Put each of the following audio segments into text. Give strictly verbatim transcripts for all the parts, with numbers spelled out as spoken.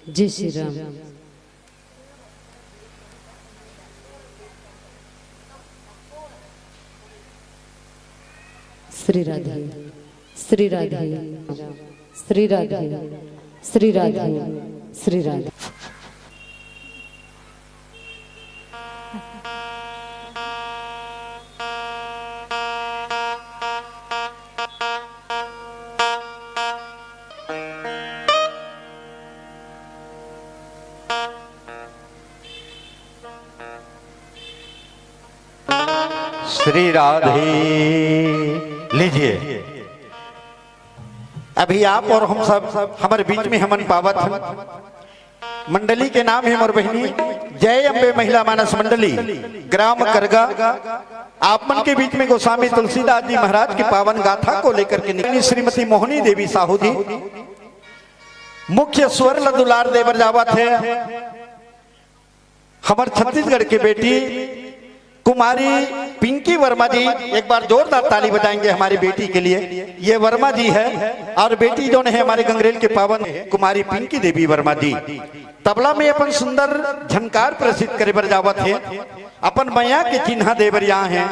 जय श्री राम। श्री राधे, श्री राधे, श्री राधे, श्री राधे, श्री राधे। श्री राधे। लीजिए, अभी आप और हम सब हमर बीच में हमन पावत हन। मंडली के नाम हे मोर बहिनी जय अम्बे महिला मानस मंडली, ग्राम करगा। आप मन के बीच में गोस्वामी तुलसीदास जी महाराज की पावन गाथा को लेकर के निकली श्रीमती मोहनी देवी साहू जी। मुख्य स्वर ल दुलार दे बर जावत हे हमर छत्तीसगढ़ के बेटी कुमारी पिंकी वर्मा जी। एक बार जोरदार ताली बजाएंगे हमारी बेटी के लिए। ये वर्मा जी है और बेटी जो है हमारे गंगरेल के पावन कुमारी पिंकी देवी वर्मा जी। तबला में अपन सुंदर झनकार प्रस्तुत करे बर जावत हे, अपन मया के चिन्हा दे बर यहाँ हे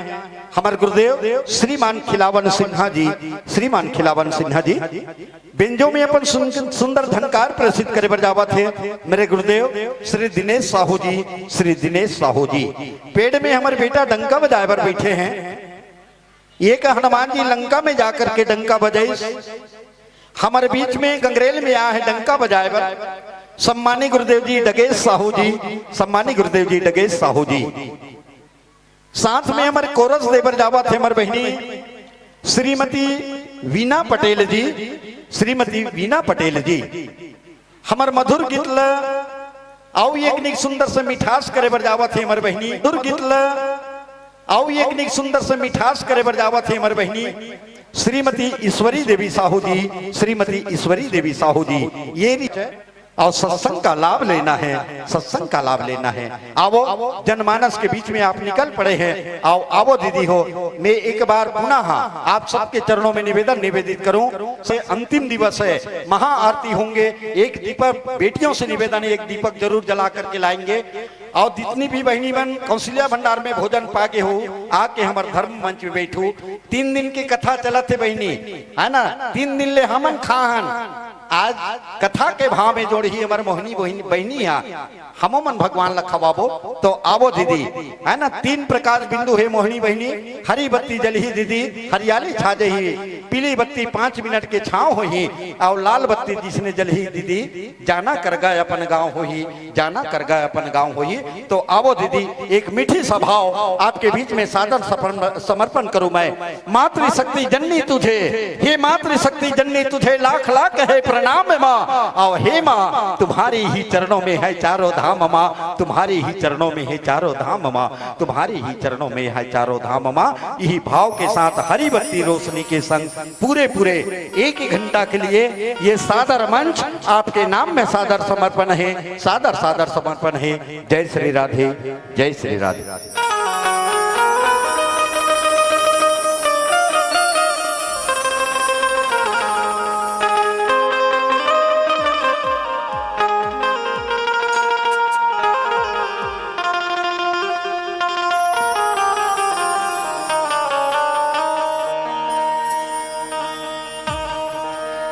हमर गुरुदेव श्रीमान खिलावन सिन्हा जी। श्रीमान खिलावन सिन्हा जी बेंजो में अपन सुन-, सुंदर झनकार प्रस्तुत करे बर जावत हे मेरे गुरुदेव श्री दिनेश साहू जी। श्री दिनेश साहू जी पेड़ में हमर बेटा डंका बजाए बर बैठे हैं। ये का हनुमान जी लंका में जाकर के डंका बजाइस, हमर बीच में गंगरेल में आ है डंका बजाए बर। सम्मानी गुरुदेव जी डगेश साहू जी, सम्मानी गुरुदेव जी डगेश साहू जी। साथ में हमर कोरस दे बर जावत हे हमर बहिनी श्रीमती वीना पटेल जी। श्रीमती वीना पटेल जी हमर मधुर गीत ल अउ एक निक सुंदर से मिठास करे बर जावत हे हमर बहिनी। मधुर गीत ल अउ एक निक सुंदर से मिठास करे बर जावत हे हमर बहिनी श्रीमती ईश्वरी देवी साहू जी। श्रीमती ईश्वरी देवी साहू जी ये री-, और सत्संग का लाभ लेना है, सत्संग का लाभ लेना है। आवो, जनमानस के बीच में आप निकल पड़े हैं। आओ, आवो दीदी हो, मैं एक बार पुनः आप सबके चरणों में निवेदन निवेदित करूं, से अंतिम दिवस है, महाआरती होंगे, एक दीपक बेटियों से निवेदन है, एक दीपक जरूर जला करके लाएंगे। और जितनी भी बहिनी मन कौशल्या भंडार में भोजन पाके हो, आके हमर धर्म मंच में बैठू। तीन दिन के कथा चलत हे बहिनी, है ना, तीन दिन ले हमन खाहन। आज कथा के भाव में जोड़ही हमर मोहनी बहिनी, बहिनी हा, हमो मन भगवान ला खवाबो। तो आवो दीदी, है ना, तीन प्रकाश बिंदु हे मोहनी बहिनी। हरी बत्ती जलही दीदी, हरियाली छा जही। पीली बत्ती पाँच मिनट के छांव होही, और लाल बत्ती जिसने जलही दीदी, जाना करगा अपन गांव होही, जाना करगा अपन गांव होही। तो आवो दीदी, एक मीठी सा भाव आपके बीच में सादर सपन-, समर्पण करूं मैं। मातृशक्ति जननी तुझे, हे मातृशक्ति जननी तुझे लाख लाख है प्रणाम माँ। और हे माँ, तुम्हारी ही चरणों में है चारों धाम माँ, तुम्हारी ही चरणों में है चारों धाम माँ, तुम्हारी ही चरणों में है चारों धाम माँ। यही भाव के साथ हरी बत्ती रोशनी के संग पूरे पूरे एक ही घंटा के लिए ये सादर मंच आपके नाम में सादर समर्पण है, सादर सादर समर्पण है। जय श्री राधे, जय श्री राधे।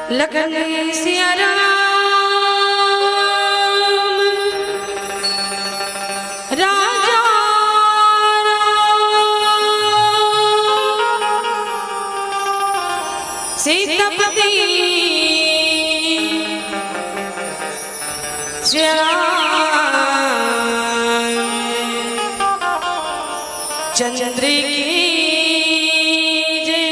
लखन सिया राम राजा राम सीतापति श्याम चंद्र की जय।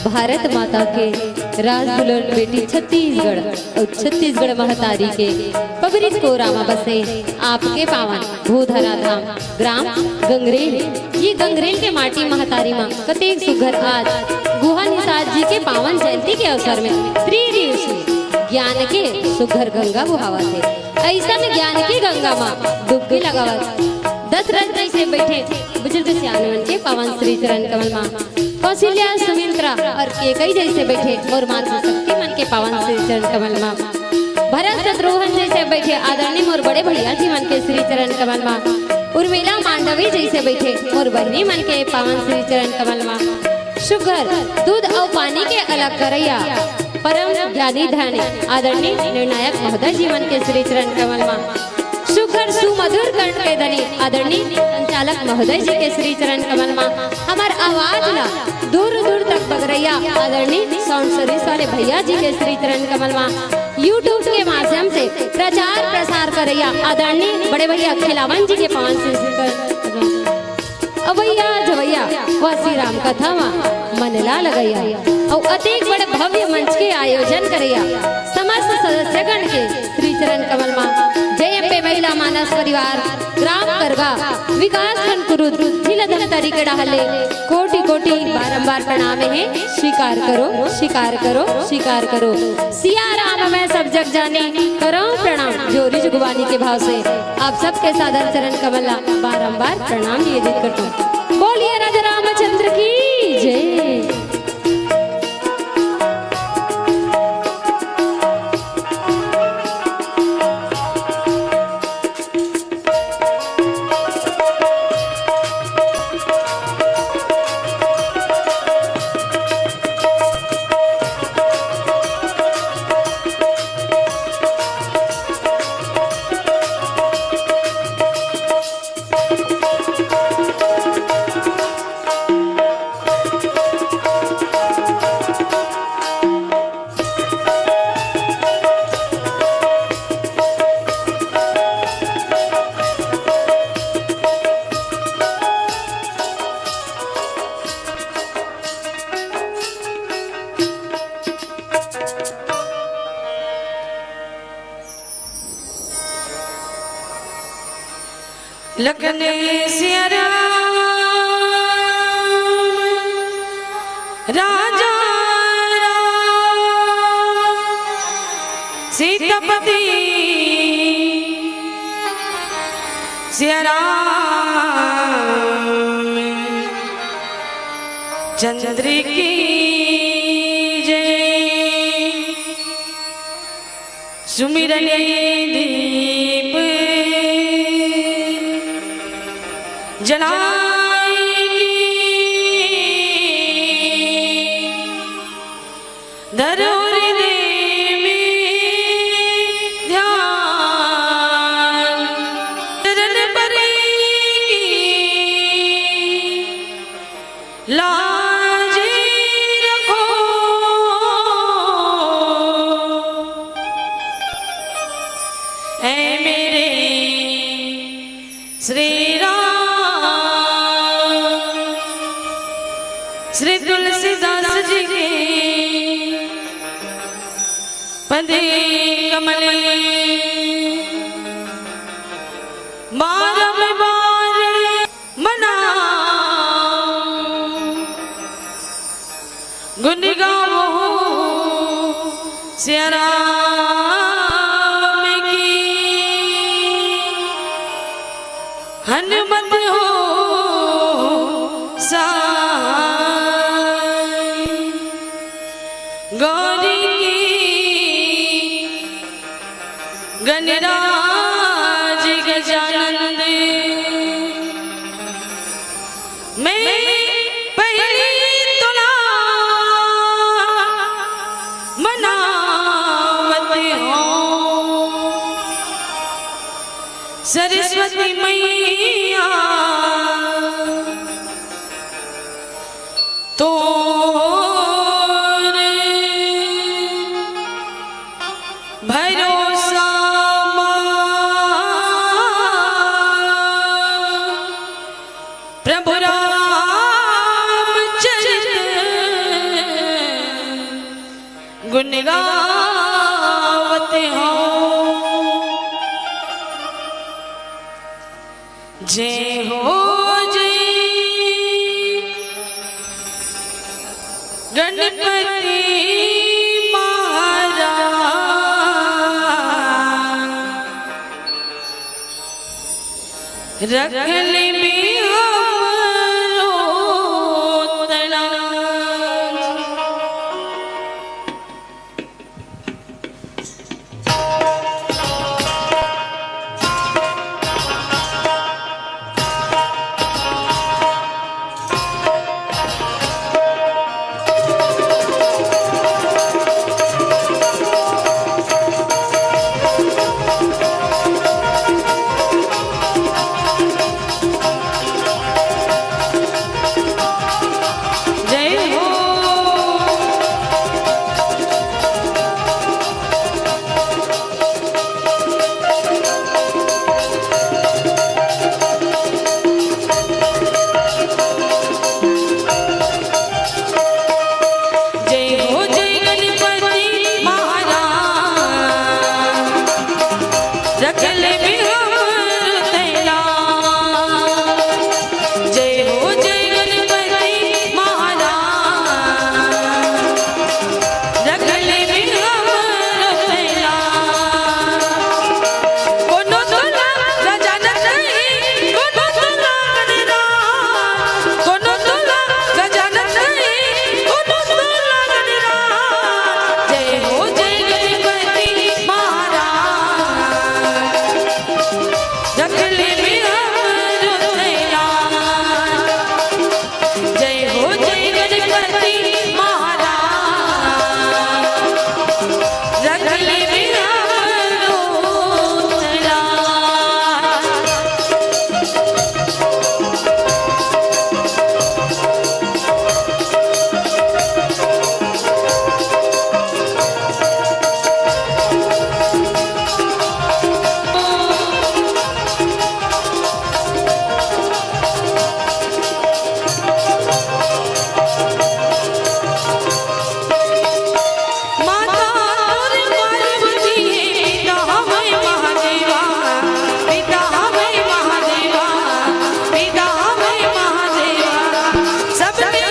भारत माता के राज दुलर बेटी छत्तीसगढ़ अउ छत्तीसगढ़ महतारी के पबरी कोरा म बसे आपके पावन भूधरा धाम ग्राम गंगरेल। ये गंगरेल के माटी महतारी म कतेक सुघर आज गुहा निषाद जी के पावन जयंती के अवसर में त्रिऋषि ज्ञान के सुघर गंगा बोहावत हे। अइसन ज्ञान के गंगा म डुबकी लगावत दशरथ जइसे बइठे बुजुर्ग सियान मन के पावन श्री चरण कमल म कौशल्या, सुमित्रा अउ केकई जइसे बइठे मोर मातृशक्ति मन के पावन श्री चरण कमल म, भरत शत्रुघ्न जइसे बइठे आदरणीय मोर बड़े भइया जी मन के श्री चरण कमल म, उर्मिला मांडवी जइसे बइठे मोर बहिनी मन के पावन श्री चरण कमल म, सुघर दूध अउ पानी के अलग करइया परम ज्ञानी धन आदरणीय निर्णायक महोदय जी मन के श्री चरण कमल म, सुघर सुमधुर कंठ के धनी आदरणीय संचालक महोदय जी के श्री चरण कमल म, हमर आवाज ला दूर दूर तक बगरइया आदरणीय साउंड सर्विस वाले भइया जी के श्री चरण कमल म, YouTube के माध्यम से प्रचार प्रसार करइया आदरणीय बड़े भइया खिलावन जी के पावन श्री चरण कमल म। अवइया जवइया वासी राम कथा म मन ला लगइया अउ अतेक बड़े भव्य मंच के आयोजन करइया समस्त सदस्यगण के श्री चरण कमल म जय अम्बे महिला मानस परिवार ग्राम करगा विकास खंड कुरुद जिला धमतरी के डहर ले कोटि कोटि बारंबार प्रणाम हे। स्वीकार करो, स्वीकार करो, स्वीकार करो। सिया राम मैं सब जग जानी, करो प्रणाम जोरी जुगवानी के भाव से। आप सबके सादर चरण कमल ला बारंबार प्रणाम निवेदित करता हूँ। बोलिए राजा रामचंद्र की जय। लखन सिया राम, राजा राम, सीतापति सिया राम चंद्र की जय। सुमिरन दीप जलाए की, धरो हृदय में ध्यान, चरण परे की लाज रखो, ऐ मेरे श्री राम। श्री तुलसीदास जी के पद कमल में बारंबार मनाओ, गुण गाओ सिया राम की, हनुमत हो सहाय। गौरी की गणराज गजानंद, मैं पहली तुला मनावत हूँ। सरस्वती मैया तोर भरोसा मा प्रभु रामचरित जय हो, जय गणपति महाराज, रख ले भी हमरो तलाश। जय हो। जय हो, जय गणपति महाराज, रख ले भी हमरो तैयार। जय हो, जय गणपति महाराज, रख ले भी हमरो तैयार। कोनो तोला गजानन नहीं, कोनो तोला गणराज, कोनो तोला गजानन नहीं, कोनो तोला गणराज। जय हो, जय गणपति महाराज, रख ले भी हमरो तैयार। जय हो, जय गणपति महाराज, रख ले भी हमरो तैयार। माता तोर पार्वती हे, पिता हवय महादेवा, पिता हवय महादेवा, पिता हवय महादेवा। सबले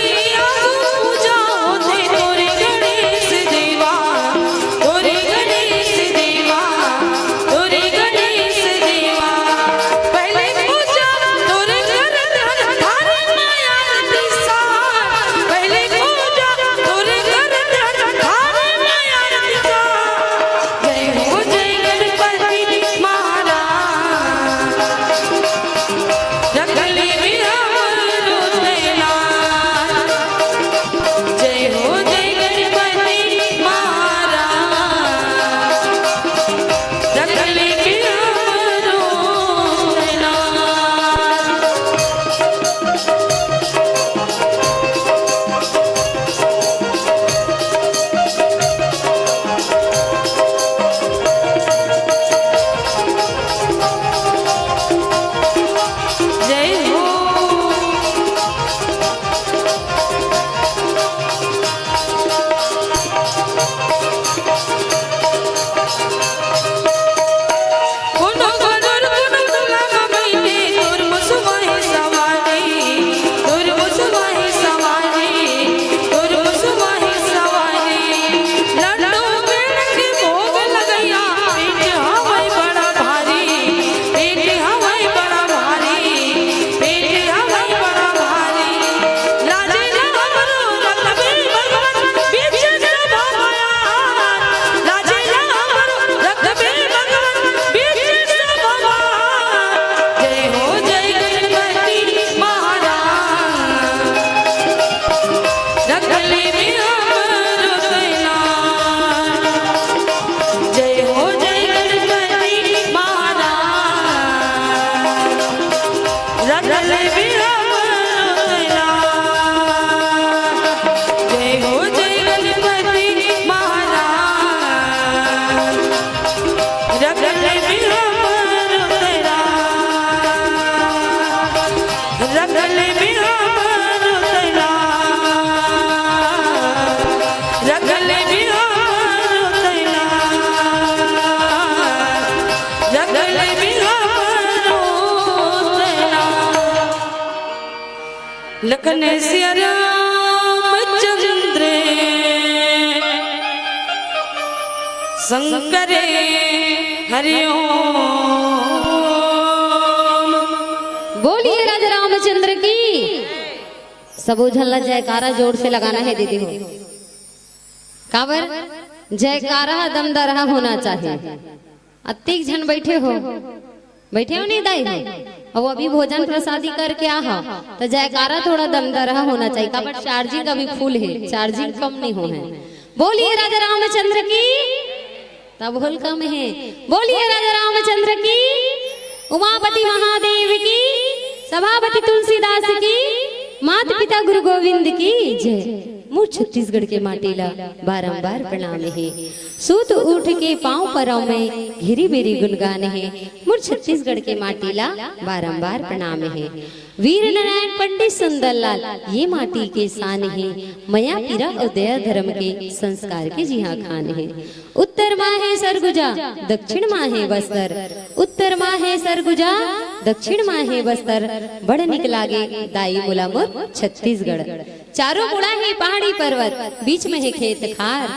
आगू पूजा होथे तोरे गणेश देवा, तोरे गणेश देवा, तोरे गणेश देवा। पहले पूजा तोरे करत हन थारे माया दिशा। पहले पूजा तोरे करत हन थारे माया दिशा। जय हो जय गणपति महाराज, रख ले भी हमरो तैयार। जय हो जय गणपति महाराज, रख ले भी हमरो तैयार। जय हो। कोनो गरुड़ कोनो तुला म बइठे, तोर मुसवा हे सवारी, तोर मुसवा हे सवारी, तोर मुसवा हे सवारी। लड्डू पेड़ा के भोग लगइया, पेट हवय बड़ा भारी, पेट हवय बड़ा भारी, पेट हवय बड़ा भारी। लाजे ला हमरो रखबे भगवान, बीच सभा माया। लाजे ला हमरो रखबे भगवान, बीच सभा माया। जय हो जय गणपति महाराज, रख ले भी हमरो तैयार। जय हो जय गणपति महाराज, रख ले भी हमरो तैयार। जय हो जय गणपति महाराज, रख ले भी हमरो तैयार। रख ले भी हमरो तैयार, रख ले भी हमरो तैयार, रख ले भी हमरो तैयार। लखन सिया रामचंद्र शंकर हरिओम। बोलिए राजा रामचंद्र की। सबो झन ला जयकारा जोर से लगाना हे दीदी हो। काबर? जयकारा दमदरहा होना चाही। अतिक झन बैठे हो, बैठे हो नहीं दाई हो? अउ अभी भोजन प्रसादी करके आ हो, त जयकारा थोड़ा दमदरहा होना चाही। काबर? चार्जिंग अभी फुल हे, चार्जिंग कम नहीं हो हे। बोलिए राजा रामचंद्र की। तब होल कम हे। बोलिए राजा रामचंद्र की, उमापति महादेव की, सभापति तुलसीदास की, माता पिता गुरु गोविंद की जय। मोर छत्तीसगढ़ के माटी ला बारंबार प्रणाम हे। सूत उठ के पांव परव में घेरी बेरी गुणगान हे। मोर छत्तीसगढ़ के माटी ला बारंबार प्रणाम हे। वीर नारायण पंडित सुंदरलाल ये माटी के शान हे। मया पीरा अउ दया धर्म के संस्कार के जिहाखान हे। उत्तर मा हे सरगुजा, दक्षिण मा हे बस्तर। उत्तर मा हे सरगुजा, दक्षिण मा हे बस्तर। बड़ निक लागे दाई मोला मोर छत्तीसगढ़। चारों मुड़ा हे पहाड़ी पर्वत, बीच में हे खेत खार।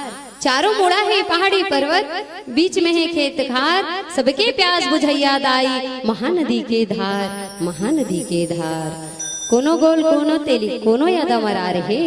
चारों मुड़ा हे पहाड़ी पर्वत, बीच में हे खेत खार। सबके प्यास बुझइया दाई, महानदी के धार, महानदी के धार। कोनो गोल कोनो तेली, कोनो यादव मरार हे।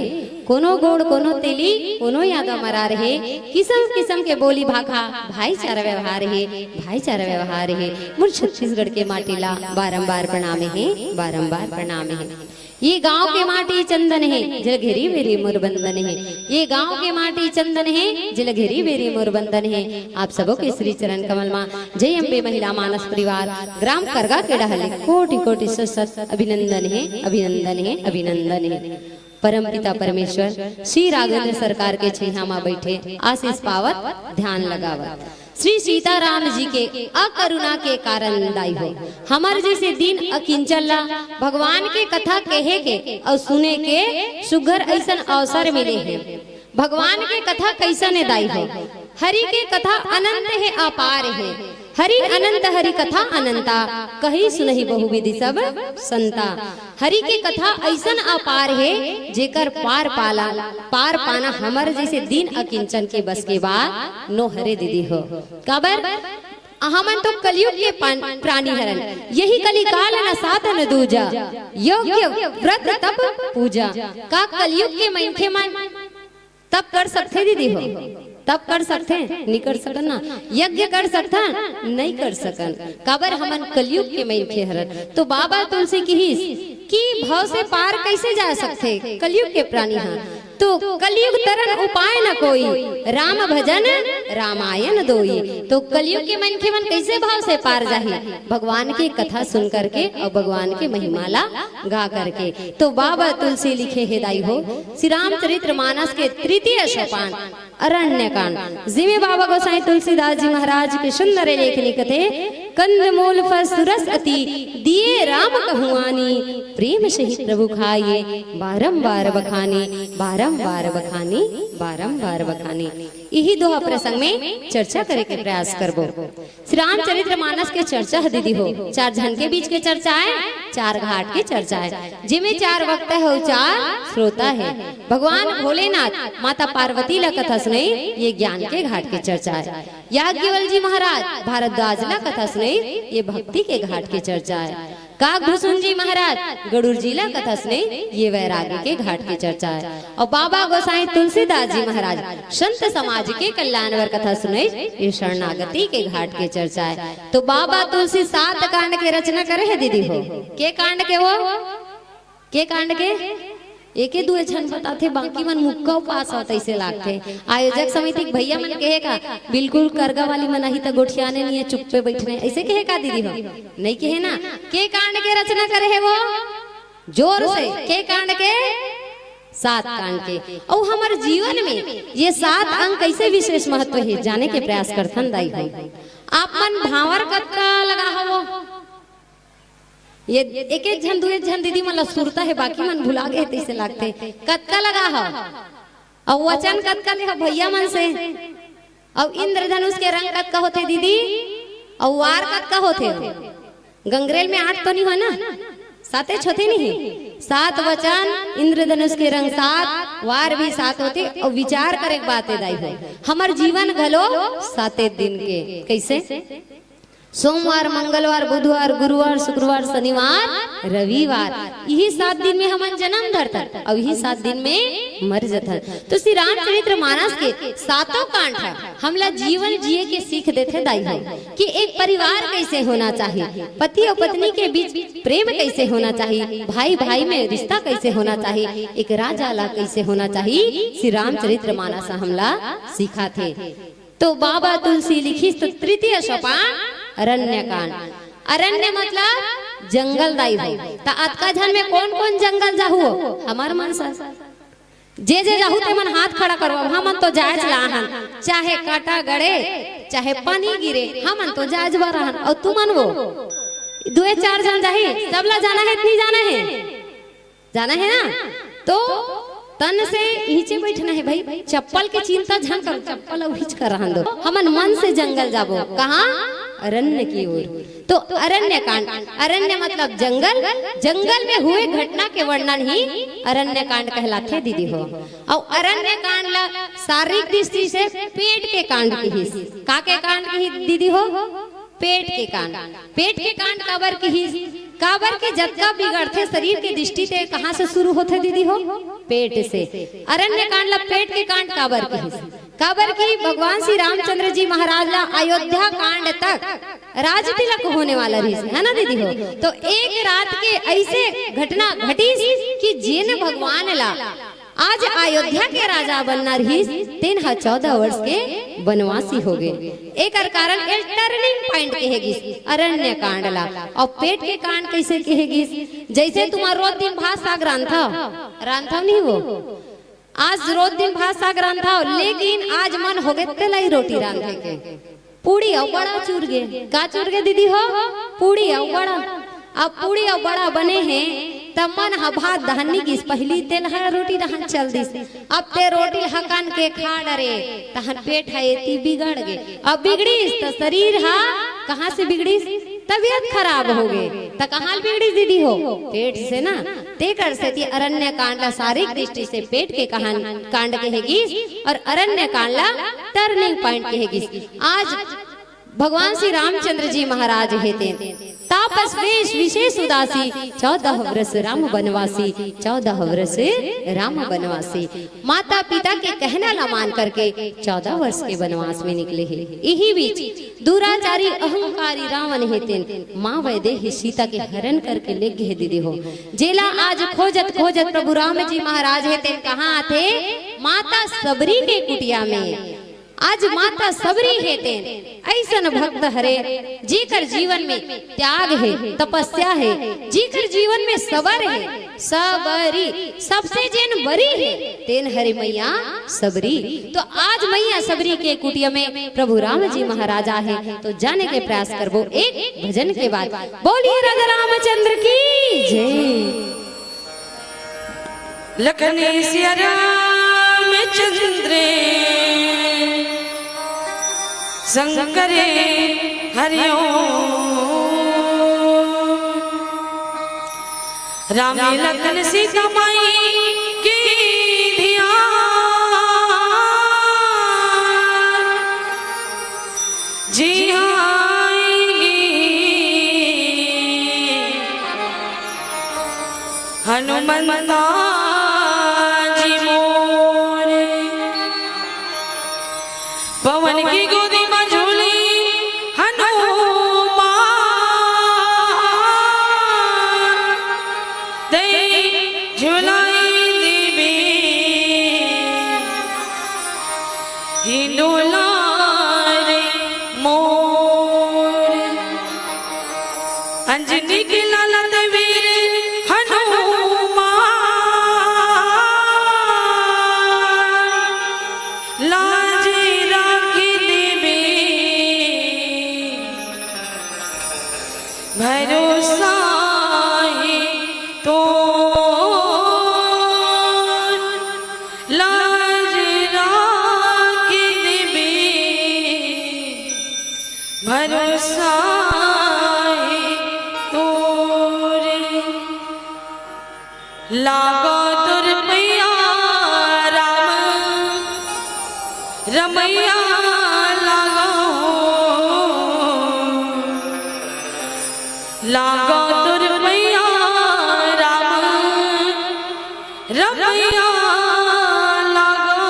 कोनो गोड़ कोनो तेली, कोनो यादव मरार हे। किसम किसम के बोली भाखा, भाईचारा व्यवहार हे, भाईचारा व्यवहार हे। मोर छत्तीसगढ़ के माटी ला बारंबार प्रणाम हे, बारंबार प्रणाम हे। ये गांव के माटी चंदन हे, जेला घेरी बेरी मोर बंदन हे। ये गांव के माटी चंदन हे, जेला घेरी बेरी मोर बंदन हे। आप सबो के श्री चरण कमल मा जय अम्बे महिला मानस परिवार, ग्राम करगा के डहले कोटि कोटि सत सत अभिनंदन हे, अभिनंदन हे, अभिनंदन हे। परम पिता परमेश्वर श्री राघवेंद्र सरकार के छैहा मा बैठे आशीष पावत, ध्यान लगावत। श्री सीताराम जी के अकरुणा के कारण दाई हो, हमर जैसे दीन अकिंचन ला भगवान के कथा कहे के अउ सुने के सुघर अइसन अवसर मिले हे। भगवान के कथा कइसन हे दाई हो? हरि के कथा अनंत हे, अपार हे। हरि अनंत हरि कथा अनंता, कही सुनही बहुविधि सब संता। हरि के कथा अइसन अपार हे, जेकर पार पाला, पार पाना हमर जैसे दीन अकिंचन के बस के बात नो हरे दीदी हो। काबर? हमन तो कलयुग के पान-, प्राणी हरन, यही कलिकाल न साधन दूजा, योग्य व्रत तप पूजा। का कलयुग के मनखे मन तप कर सकथे दीदी हो? तप कर सकथे? नहीं कर सकन ना। यज्ञ कर सकथन? नहीं कर सकन। काबर? हमन कलयुग के मनखे हरन। तो बाबा तुलसी किहिस कि भव से पार कैसे जा सकथे कलयुग के प्राणी ह? तो कलयुग तरन उपाय न कोई, राम भजन रामायण दोई। तो कलयुग के मनखे मन कैसे भव से पार जाही? भगवान के कथा सुन करके अउ भगवान के महिमा ला गा करके। तो बाबा तुलसी लिखे हे दाई हो, श्री रामचरित्र मानस के तृतीय सोपान अरण्य कांड, जिमे बाबा गोसाई तुलसीदास जी महाराज के सुंदर लेख लिखथे, कंद मूल फल सुरस अति, दिए राम कहुआनी, प्रेम सहित प्रभु खाए, बारंबार बखानी, बारंबार बखानी, बारंबार बखानी। यही दोहा प्रसंग में चर्चा करे के प्रयास करबो। श्री रामचरित्र मानस के चर्चा ह दीदी हो, चार झन के बीच के चर्चा आय, चार घाट के चर्चा आय, जेमे चार वक्ता हे अउ चार श्रोता हे। भगवान भोलेनाथ, माता पार्वती ला कथा सुनई, ये ज्ञान के घाट के चर्चा आय। याज्ञवल्क्य जी महाराज भारद्वाज ला कथा सुनई, ये भक्ति के घाट के चर्चा आय। काकभूषुंड जी महाराज गरुड़ जी ला कथा सुनई, ये वैराग्य के घाट के चर्चा आय। अउ बाबा गोसाई तुलसीदास जी महाराज संत समाज के कल्याण बर कथा सुनई, ये शरणागति के घाट के चर्चा आय। तो बाबा तुलसी सात कांड के रचना करे हे दीदी हो। के कांड के वो? के कांड के? एके दुए झन बताथे, बाकी मन मुक्का उपास हो तइसे लागथे। आयोजक समिति के भैया मन कहे का, बिल्कुल करगा वाली मन आही त गोठियाने नइ हे, चुप्पे बइठने, अइसे कहे का दीदी हो? नइ कहे ना। के कांड के रचना करे हे वो? जोर से, के कांड के? सात कांड के। अउ हमर जीवन में ये सात अंग कइसे विशेष महत्व हे, जाने के प्रयास करथन दाई हो। आप मन भांवर कतका लगा हवो? ये एक एक झन, दुए झन दीदी मन ला सुरता हे, बाकी मन भुला गे तइसे लागथे। कतका लगा हव? अउ वचन कतका ले हव भैया मन से? अउ इंद्रधनुष के रंग कतका होथे दीदी? अउ वार कतका होथे? गंगरेल में आठ तो नहीं हो ना, सातेच होथे नहीं? सात वचन, इंद्रधनुष के रंग सात, वार भी सात होथे। अउ विचार करे के बात हे दाई हो, हमर जीवन घलो साते दिन के। कइसे? सोमवार, मंगलवार, बुधवार, गुरुवार, शुक्रवार, शनिवार, रविवार, इही सात दिन में हमन जन्म धरथन अउ इही सात दिन में मर जथन। तो श्री रामचरित्र मानस के सातों कांड ह हमला जीवन जिए के सीख देथे दाई हो, कि एक परिवार कइसे होना चाही, पति अउ पत्नी के बीच प्रेम कइसे होना चाही, भाई भाई में रिश्ता कइसे होना चाही, एक राजा ला कइसे होना चाही, श्री रामचरित्र मानस ह हमला सिखाथे। तो बाबा तुलसी लिखिस त तृतीय सोपान अरण्य कांड। अरण्य मतलब जंगल दाई हो। त अतका झन में कोन कोन जंगल जाहू? हमर मन सन। जे जे जाहू ते मन हाथ खड़ा करवा, हमन तो जायच ला हन, चाहे कांटा गड़े, चाहे पानी गिरे, हमन तो जायच बर हन। अउ तुमन वो दुए चार झन जाही, सबला जाना हे त नहीं जाना हे? जाना हे ना? तो तन से इहिचे बैठना हे भाई, चप्पल के चिंता झन करो, चप्पल अउ हिच कर रहन दो। हमन मन से जंगल जाबो। कहाँ? अरण्य की ओर। तो अरण्य कांड, अरण्य मतलब जंगल, जंगल में हुए घटना के वर्णन ही अरण्य कांड कहलाथे दीदी हो। अउ अरण्य कांड ला शारीरिक दृष्टि से पेट के कांड किहिस। का के कांड किहिस दीदी हो? पेट के कांड। पेट के कांड काबर किहिस? काबर कि जतका बिगड़थे शरीर के दृष्टि ते कहाँ से शुरू होथे दीदी हो? पेट से। अरण्य कांड ला पेट के कांड काबर किहिस? काबर कि भगवान श्री रामचंद्र जी महाराज ला अयोध्या कांड तक राज तिलक होने वाला रहिस, है ना दीदी हो? तो एक रात के ऐसे घटना घटिस कि जेन भगवान ला आज अयोध्या के राजा बनना रहिस, तेन ह चौदह वर्ष के बनवासी हो गे। एकर कारण ए टर्निंग पॉइंट कहे गिस अरण्य कांड ला। अउ पेट के कांड कइसे कहे गिस? जइसे तुमन रोज दिन भात साग रांधथव, रांधथव नहीं वो? आज रोज दिन भात साग रांधथव, लेकिन आज मन हो गे तेलई रोटी रांधे के। पूड़ी अउ बड़ा चुर गे। का चुर गे दीदी हो? पूड़ी अउ बड़ा। अब पूड़ी अउ बड़ा बने हे, त मन ह भात डहन नी गिस, पहिली तेलहा रोटी डहन चल दिस। अब ते रोटी ल हकन के खा डरे, तहन पेट ह एती बिगड़ गे। अब बिगड़िस त शरीर ह कहाँ से बिगड़िस? तबीयत खराब हो गे। त कहाँ ले बिगड़िस दीदी हो? पेट से ना। तेकर सेती अरण्य कांड ला शारीरिक दृष्टि से पेट के कहान, कांड कहे गिस अउ अरण्य कांड ला टर्निंग पॉइंट कहे गिस। आज भगवान श्री रामचंद्र जी महाराज हे तेन, तापस वेश विशेष उदासी, चौदह वर्ष राम बनवासी, चौदह वर्ष राम बनवासी। माता पिता के कहना ला मान करके चौदह वर्ष के बनवास में निकले हे। इही बीच दुराचारी अहंकारी रावण हे तेन माँ वैदेही सीता के हरण करके ले गे हे दीदी हो। जेला आज खोजत खोजत प्रभु राम जी महाराज हे तेन कहाँ आथे? माता सबरी के कुटिया में। आज माता सबरी हे तेन अइसन भक्त हरे, जेकर जीवन में त्याग हे, तपस्या हे, जेकर जीवन में सबर हे, सबरी, सबसे जेन बरी हे, तेन हरे मैया सबरी। तो आज मैया सबरी के कुटिया में प्रभु राम जी महाराज हे, तो जाने के प्रयास करबो एक भजन के बाद। बोलिए राजा रामचंद्र की जय। लखन सिया रामचंद्र शंकर हरिओ। राम लखन सीता माई के ध्यान जी आएंगे। हनुमंता जी मोरे। पवन की गोदी में झूली हनुमान। दे झुलाई देवी हिंडोला रे मोर। अंजनी के लाला ते वीर हनुमान। लाज राखी देवी भरोसा ही तो। लाज राखी देवी भरोसा ही तोरे। लागो तोर पैया राम रमैया लागो, लागो तोर पैया राम रमैया लागो।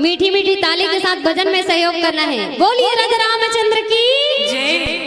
मीठी मीठी ताली के साथ भजन में सहयोग करना है। बोलिए राजा रामचंद्र की जय।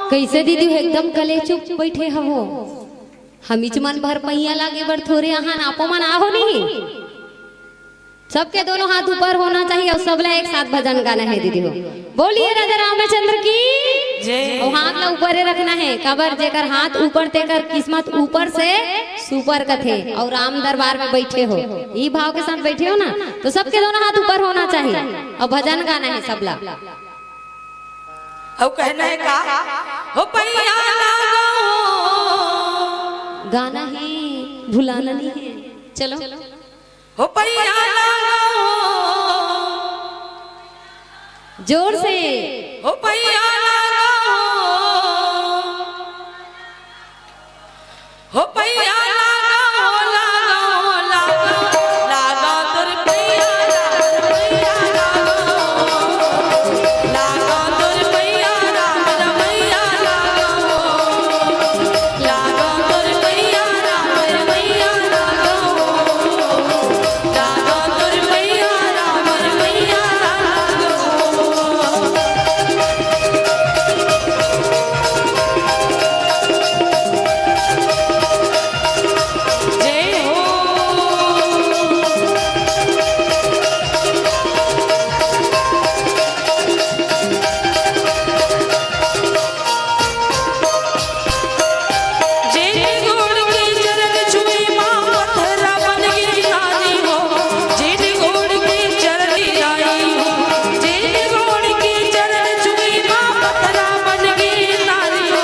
कइसे दीदी हो, एकदम कलेचुप बइठे हवो। हमीच मन भर पहिया लागे बर थोरे आहान, आपो मन आहो नहीं। सबके दोनों हाथ ऊपर होना चाहिए अउ सबला एक साथ भजन गाना है दीदी हो। बोलिए राजा रामचंद्र की जय। अउ हाथ ला ऊपरे रखना है, काबर जेकर हाथ ऊपर तेकर किस्मत ऊपर से सुपर कथे। अउ राम दरबार में बइठे हो, ई भाव के साथ बइठे हो ना, तो सबके दोनों हाथ ऊपर होना चाहिए अउ भजन गाना है सबला। अउ कहना है का? हो पैया लागो। गाना ही भुलाना नहीं है। चलो। हो पैया लागो। जोर से। हो पैया लागो। हो पैया लागो, लागो, लागो, लागो तोर पैया, लागो तोर पैया, लागो। लागो तोर पैया, लागो तोर पैया, लागो। लागो तोर पैया, लागो। जय हो। जेन गोड़ के चरण छुए माँ पथरा बन गे नारी हो, जेन गोड़ के चरण लाई हो, जेन गोड़ के चरण छुए माँ पथरा बन गे नारी हो,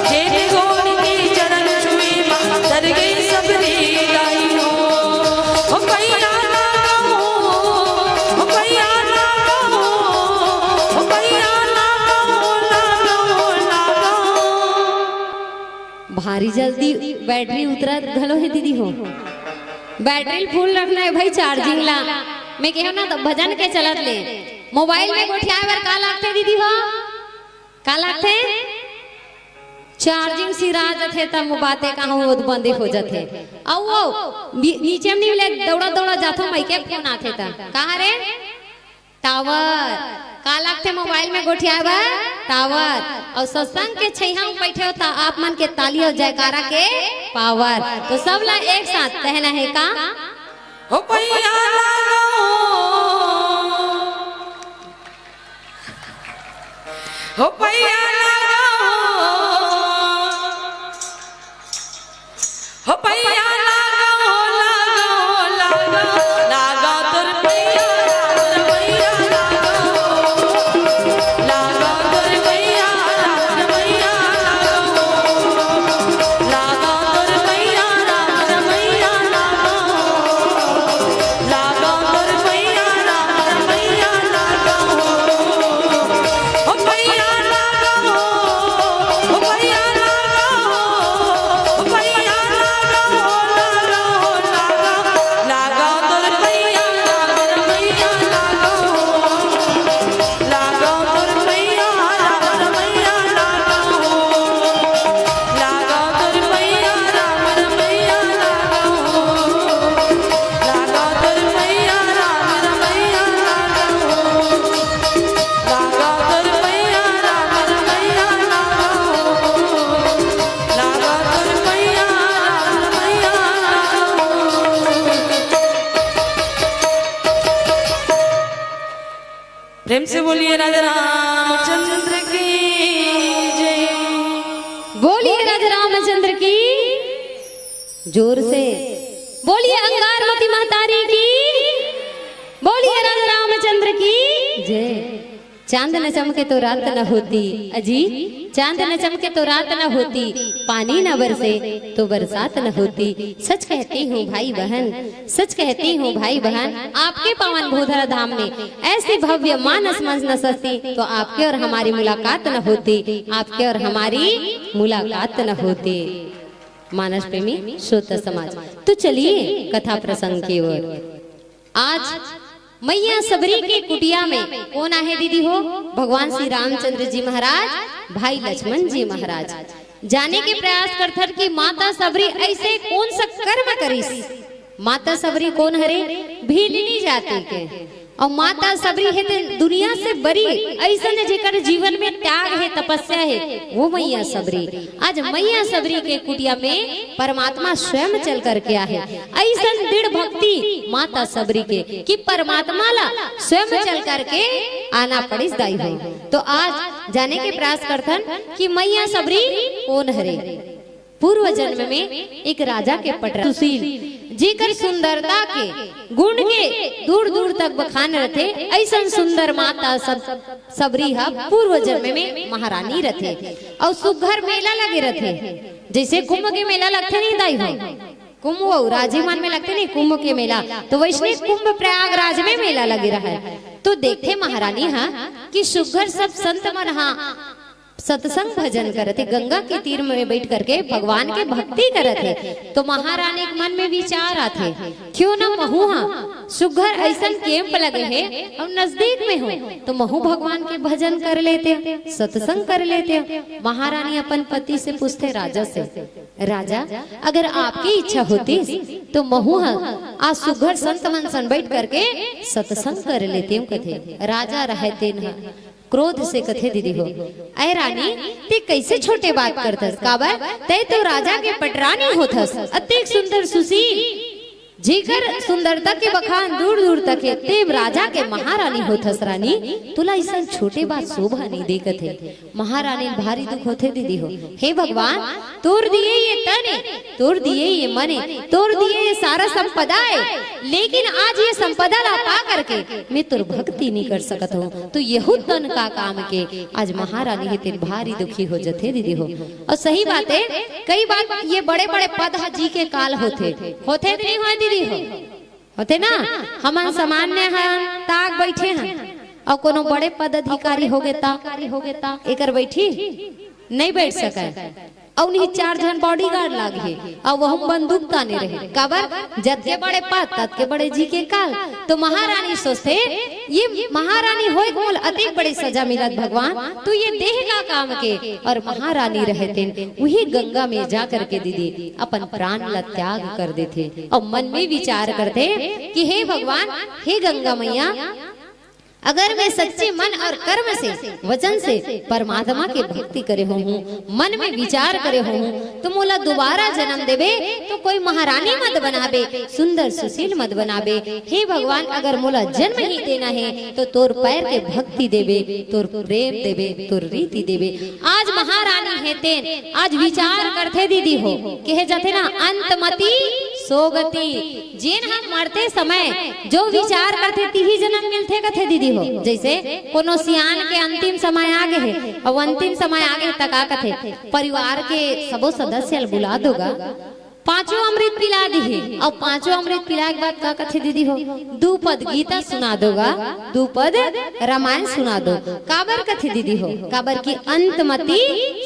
जेन गोड़ के चरण छुए माँ तर गई सबरी लाई हो। हो पैया ना हो, हो पैया ना हो, हो पैया ना हो, ना हो, ना हो। भारी जल्दी बैटरी उतरत घलो हे दीदी हो। बैटरी ल फुल रखना हे भाई, चार्जिंग ला। मैं केहेंव ना, त भजन के चलत ले मोबाइल में गोठियाए बर का लागथे दीदी हो? का लागथे? चार्जिंग सिरा जथे, त बाते कहाँ ओद बंदे हो जथे। अउ वो नी-, नीचे में ले दौड़ा दौड़ा जाथो, मइके फोन आथे त। कहाँ रे? टावर। का लागथे मोबाइल में गोठियाए बर? टावर। अउ सत्संग के छइहा में बइठे हो त आप मन के ताली अउ जयकारा के पावर। तो सब ला एक साथ कहना हे का? हो पैया लागो, हो पैया लागो, हो पैया लागो, लागो, लागो, लागो तोर पैया, लागो तोर पैया, लागो, लागो तोर पैया, लागो तोर पैया, लागो, लागो तोर पैया, लागो तोर पैया, लागो, लागो तोर पैया, लागो तोर पैया, लागो। प्रेम से बोलिए राजा रामचंद्र की जय। बोलिए राजा रामचंद्र की, जोर से बोलिए, अंगारमती महतारी की, बोलिए राजा रामचंद्र की जय। चांद न चमके तो रात न होती, अजी, चांद न चमके तो रात न होती, पानी न बरसे तो बरसात न होती। सच कहती हूँ भाई बहन, सच कहती हूँ भाई बहन, आपके पावन भूधरा धाम में ऐसी भव्य मानस मंच न सजती तो आपके और हमारी मुलाकात न होती, आपके और हमारी मुलाकात न होती। मानस प्रेमी श्रोता समाज, तो चलिए कथा प्रसंग की ओर। आज मैया सबरी के कुटिया में कोन आहे दीदी हो? भगवान श्री रामचंद्र जी महाराज, भाई लक्ष्मण जी महाराज। जाने के प्रयास करथन कि माता सबरी ऐसे कोन सा कर्म करिस। माता सबरी कोन हरे? भीलनी जाति के। अउ माता सबरी हे ते दुनिया से बरी, अइसन जेकर जीवन में त्याग हे, तपस्या हे, वो मैया सबरी। आज मैया सबरी के कुटिया में परमात्मा स्वयं चल करके आहे। अइसन दृढ़ भक्ति माता सबरी के कि परमात्मा ला स्वयं चल करके आना पड़िस दाई हो। तो आज जाने के प्रयास करथन कि मैया सबरी कोन हरे। पूर्व जन्म में एक राजा के पटरा सुशील, जेकर सुंदरता के गुण के दूर दूर तक बखान रथे, अइसन सुंदर माता सब सबरी ह पूर्व जन्म में महारानी रथे। अउ सुघर मेला लगे रथे, जइसे कुंभ के मेला लगथे नहीं दाई हो, कुंभ अउ राजी मन में लगथे नहीं कुंभ के मेला, तो वइसने कुंभ प्रयागराज में मेला लगे रहय। तो देखथे महारानी ह कि सुघर सब संत मन ह सत्संग भजन करत हे, गंगा के तीर में बइठ करके भगवान के भक्ति करत हे। तो महारानी के मन में विचार आथे, क्यों न महू ह सुघर अइसन camp लगे हे अउ नजदीक में हो, तो महू भगवान के भजन कर लेतेंव, सत्संग कर लेतेंव। महारानी अपन पति से पूछथे, राजा से, राजा, अगर आपकी इच्छा होती तो महू ह आज सुघर संत मन सन बइठ करके सत्संग कर लेतेंव, कथे। राजा रहय तेन ह क्रोध से कथे, दीदी हो, अय रानी, ते कइसे छोटे बात करथस? काबर, ते तो राजा के पटरानी होथस, अतेक सुंदर सुशील, जेकर सुंदरता के बखान दूर दूर तक हे, ते राजा के महारानी होथस रानी, तोला अइसन छोटे बात शोभा नइ दे, कथे। महारानी ल भारी दुख होथे, दीदी हो। हे भगवान, तोर दिए ये तने, तोर दिए ये मने, तोर दिए ये सारा संपदा हे, लेकिन आज ये संपदा ला पा करके मैं तोर भक्ति नइ कर सकत हों। तो यहू तन का काम के आज महारानी हे तेन भारी दुखी हो जथे, दीदी हो। अउ सही बात हे, कई बार ये बड़े-बड़े पद ह जी के काल होथे, होथे कि नइ होय, दीदी हो? होथे ना, हमन सामान्य हन, ताक बइठे हन, अउ कोनो बड़े पदाधिकारी होगे ता, एकर बइठही? नइ बइठ सकय। अउ उनही चार झन bodyguard लागही, अउ वहू बंदूक ताने रहे। काबर? जतके बड़े पद, ततके बड़े जी के काल। तो महारानी सोचथे, ये महारानी होय के मोला अतेक बड़े सजा मिलत भगवान, तो ये देह का काम के, अउ महारानी रहे तेन उही गंगा में जा करके दीदी अपन प्राण ला त्याग कर देथे। अउ मन में विचार करथे कि हे भगवान, हे गंगा मैया, अगर मैं सच्चे मन और कर्म से, वचन से परमात्मा के भक्ति करे होहूँ, मन में विचार करे होहूँ, तो मोला दोबारा जन्म देबे तो कोई महारानी मत बनाबे, सुंदर सुशील मत बनाबे। हे भगवान, अगर मोला जन्म ही देना हे तो तोर पैर के भक्ति देबे, तोर प्रेम देबे, तोर रीति देबे। आज महारानी हे तेन, आज विचार करथे दीदी हो, कहे जाथे ना, अंतमति सोगति। जेन ह मरते समय जो विचार करथे, तिही जन्म मिलथे कथे दीदी हो। जइसे कोनो सियान के अंतिम समय आ गे हे, अउ अंतिम समय आ गे हे त का कथे, परिवार के सबो सदस्य ल बुला दो गा, पांचों अमृत पिला दिही, अउ पांचों अमृत पिलाए के बाद का कथे दीदी हो, दू पद गीता सुना दो गा, दू पद रामायण सुना दो। काबर कथे दीदी हो, काबर कि अंतमति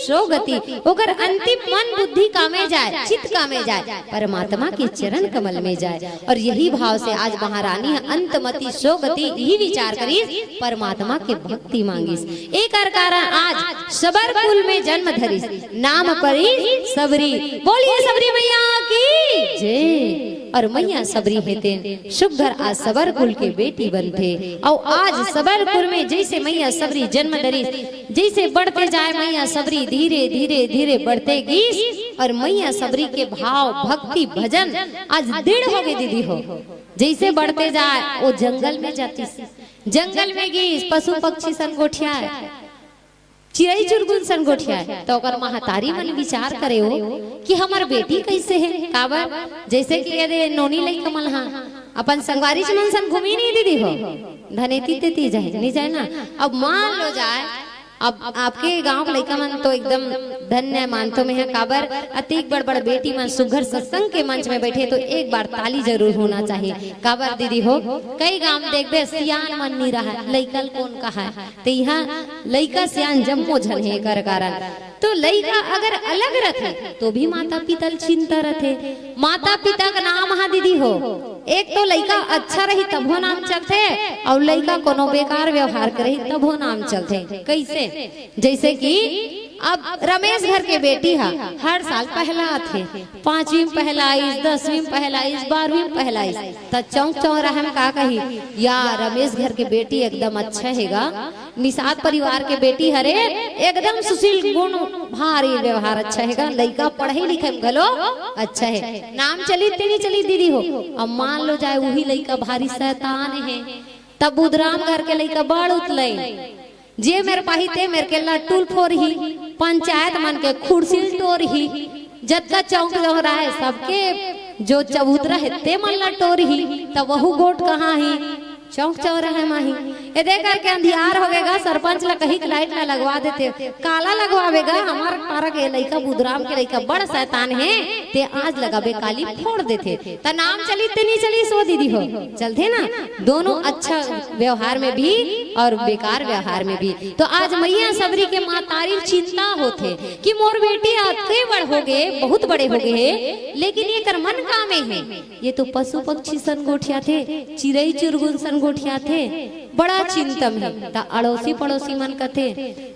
सोगति, ओकर अंतिम मन बुद्धि कामे जाए, चित्त कामे जाए, परमात्मा के चरण कमल में जाए। और यही भाव से आज महारानी ह अंतमति सोगति यही विचार करिस, परमात्मा के भक्ति मांगिस। एकर कारण आज सबर कुल में जन्म धरिस, नाम परी सबरी। बोलिए सबरी मैया की जय। और मैया सबरी हे तेन सुग्घर आज सबर कुल के बेटी बनथे। अउ आज सबर कुल में जइसे मैया सबरी जन्म धरिस, जइसे बढ़ते जाए मैया सबरी, धीरे धीरे धीरे बढ़ते गिस। और मैया सबरी के भाव, भक्ति, भजन आज दृढ़ हो गे दीदी हो। जइसे बढ़ते जाए, वो जंगल में जातिस, जंगल में गिस, पशु पक्षी सन गोठियाए, चिरई चुरगुन सन गोठियाए, त ओकर महतारी मन विचार करे हो कि हमर बेटी कइसे हे, काबर जइसे कि ये दे नोनी लइका मन ह अपन संगवारी मन सन घूमी नहीं दीदी हो, धनेती तेती जाए, नहीं जाए ना। अब मान लो जाए, अब आपके गांव के लइका मन तो एकदम धन्य मानथों मैं ह, काबर अतिक बड़ बड़ बेटी मन सुघर सत्संग के मंच में बैठे तो एक बार ताली जरूर होना चाहिए। काबर दीदी हो, कई गांव देखबे सियान मन नहीं रहा, लइका ल कोन कहा, ते इहाँ लइका सियान जम्मो झन हे एकर कारण। तो लइका अगर अलग रथे तो भी माता पिता ल चिंता रथे। माता पिता का नाम हा दीदी हो, एक तो लइका अच्छा रही तभो नाम चलथे, अउ लइका कोनो बेकार व्यवहार के रही तभो नाम चलथे। कइसे? जइसे कि अब रमेश घर के बेटी ह हर साल पहला आथे, पांचवीं में पहला आइस, दसवीं में पहला आइस, बारहवीं में पहला आइस, त चौक चौराहे में का कही, या रमेश घर के बेटी एकदम अच्छा हे गा, निषाद परिवार के बेटी हरे, एकदम सुशील गुण भारी व्यवहार अच्छा हे गा, लइका पढ़ई लिखई में घलो अच्छा हे, नाम चलित ते नहीं चलित दीदी हो। अब मान लो जाए उही लइका भारी शैतान हे, तब बुधराम घर के लइका बड़ उतलई, जे मेर पाही ते मेर के लट्टुल फोरही, पंचायत मन के खुर्सील टोरही, जतका चौक चौराहे सबके जो चबूतरा हे ते मन ला टोरही, त वहू गोठ कहाँ ही? चौक चौराहे म ही। एदे करके अंधियार होगे गा, सरपंच ला कही के लाइट ला लगवा देते। काला लगवावे गा, हमर पारा के लइका बुधराम के लइका बड़ शैतान हे, ते आज लगाबे काली फोड़ देथे। त नाम चली ते नहीं चली सो दीदी हो, चलथे ना। दोनों अच्छा व्यवहार में भी और बेकार व्यवहार में भी। तो आज मैया सबरी के महतारी चिंता होथे कि मोर बेटी अतके बड़ होगे, बहुत बड़े होगे हे, लेकिन एकर मन का में हे? ये तो पशु पक्षी सन गोठियाथे, चिरई चुरगुन सन गोठियाथे, बड़ा चिंता में हे। त अड़ोसी पड़ोसी मन कथे,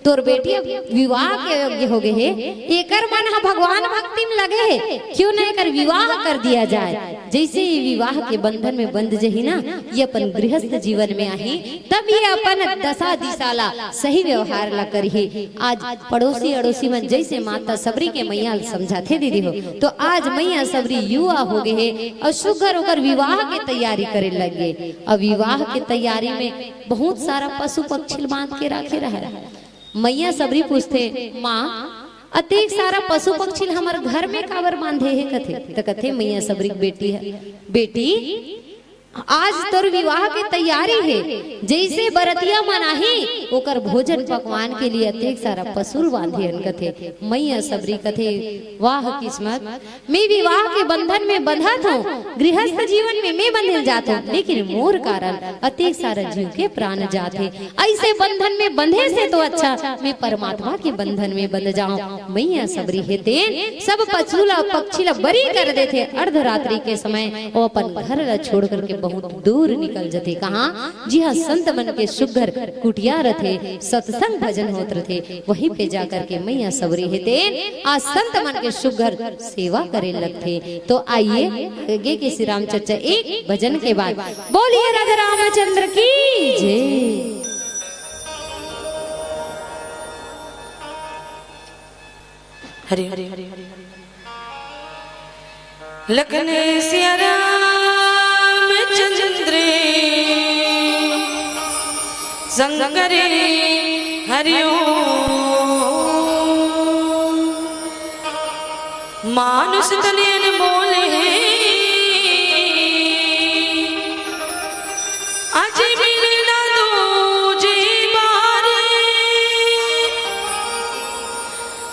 तोर बेटी अब विवाह के योग्य होगे हे, एकर मन ह भगवान भक्ति में लगे हे, क्यों न एकर विवाह कर दिया जाए। जइसे ये विवाह के बंधन में बंध जही ना, ये अपन गृहस्थ जीवन में आही, तब ये अपन दशा दिशा ला, सही व्यवहार ला करही। आज पड़ोसी अड़ोसी मन जइसे माता सबरी के मैया ल समझाथे दीदी हो, तो आज मैया सबरी युवा होगे हे अउ सुघर ओकर विवाह के तैयारी करे लग गे। अब विवाह के तैयारी में बहुत सारा पशु पक्षी ल बांध के राखे रहय। मैया सबरी पूछथे, माँ, अतेक सारा पशु पक्षी ल हमर घर में काबर बांधे हे कथे? त कथे मैया सबरी के बेटी ह, बेटी, आज तोर विवाह के तैयारी हे, जइसे बरतिया मन आही, ओकर भोजन पकवान के लिए अतेक सारा पशु ल बांधे हन कथे। मैया सबरी कथे, वाह किस्मत, मैं विवाह के बंधन में बंधत हूँ, गृहस्थ जीवन में मैं बंधे जात हूँ, लेकिन मोर कारण अतेक सारा जीव के प्राण जात हे। अइसे बंधन में बंधे से तो अच्छा मैं परमात्मा के बंधन में बंध जाऊं। मैया सबरी हे तेन सब पशु ला, पक्षी ला बरी कर देथे। अर्धरात्रि के समय वो अपन घर ला छोड़ करके बहुत दूर निकल जथे। कहाँ? जिहाँ संत मन के सुघर कुटिया रथे, सत्संग भजन होत रथे, वहीं पे जा करके मैया सबरी हे तेन आ संत मन के सुघर सेवा करे लगथे। तो आइए आगे के श्री राम चर्चा एक भजन के बाद। बोलिए राधा रामचंद्र की जय। हरि हरि। लखन सिया राम चंद्र शंकर हरि ओम। मानुष तन अनमोल हे, अजमिल न दूजे बार।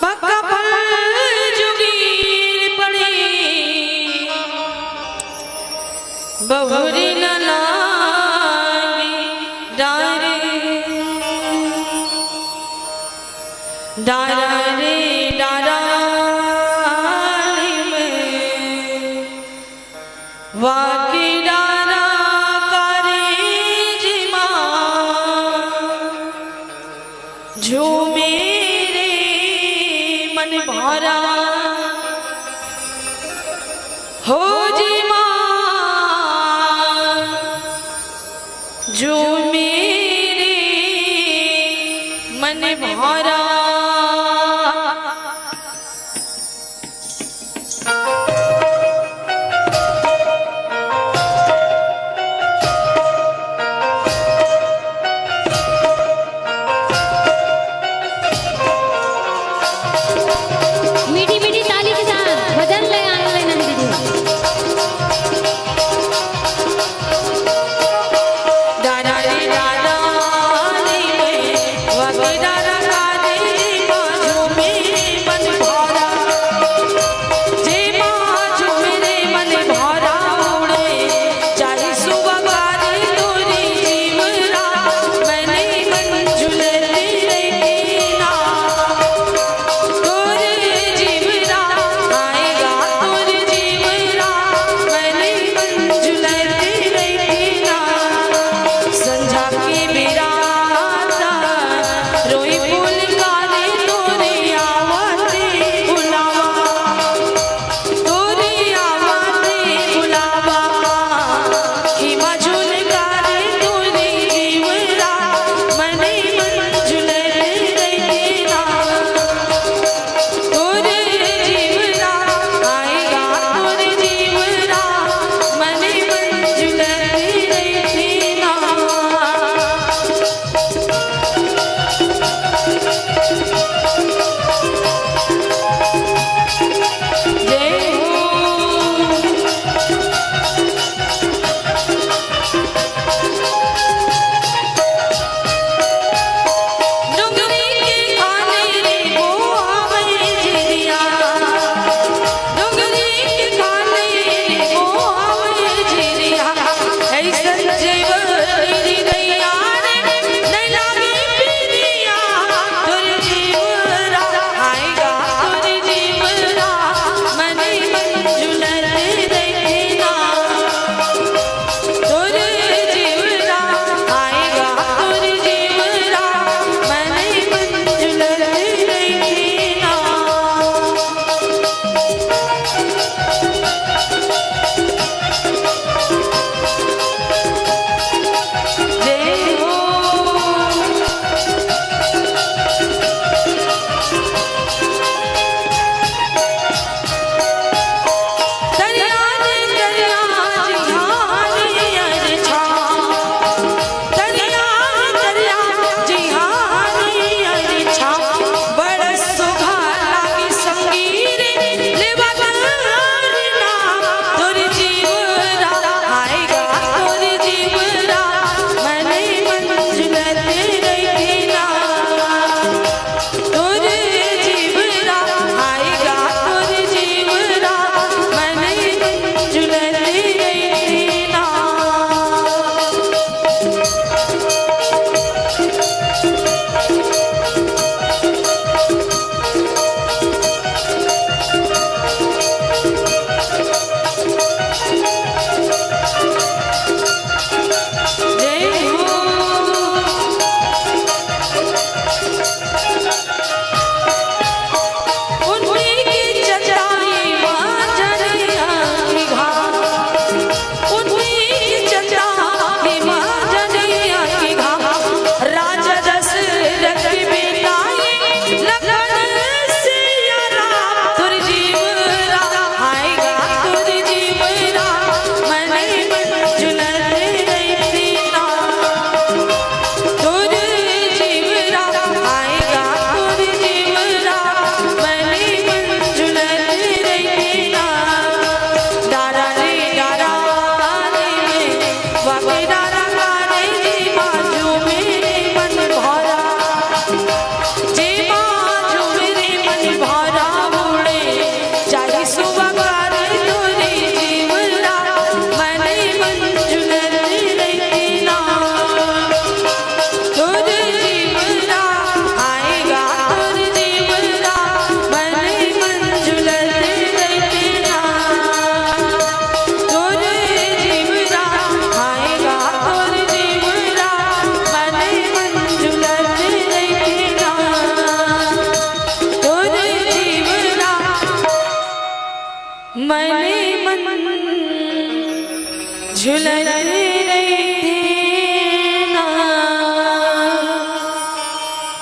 पक्का फल जो गिर पड़े, बहुरी न लागे डारे। डारा रे डारा में वाके डारा करे जी माँ, झूमे रे मन भरा हो जी माँ, झूमे रे मन भरा। मीठी मीठी ताली के साथ भजन ले आने वाले नंद दीदी।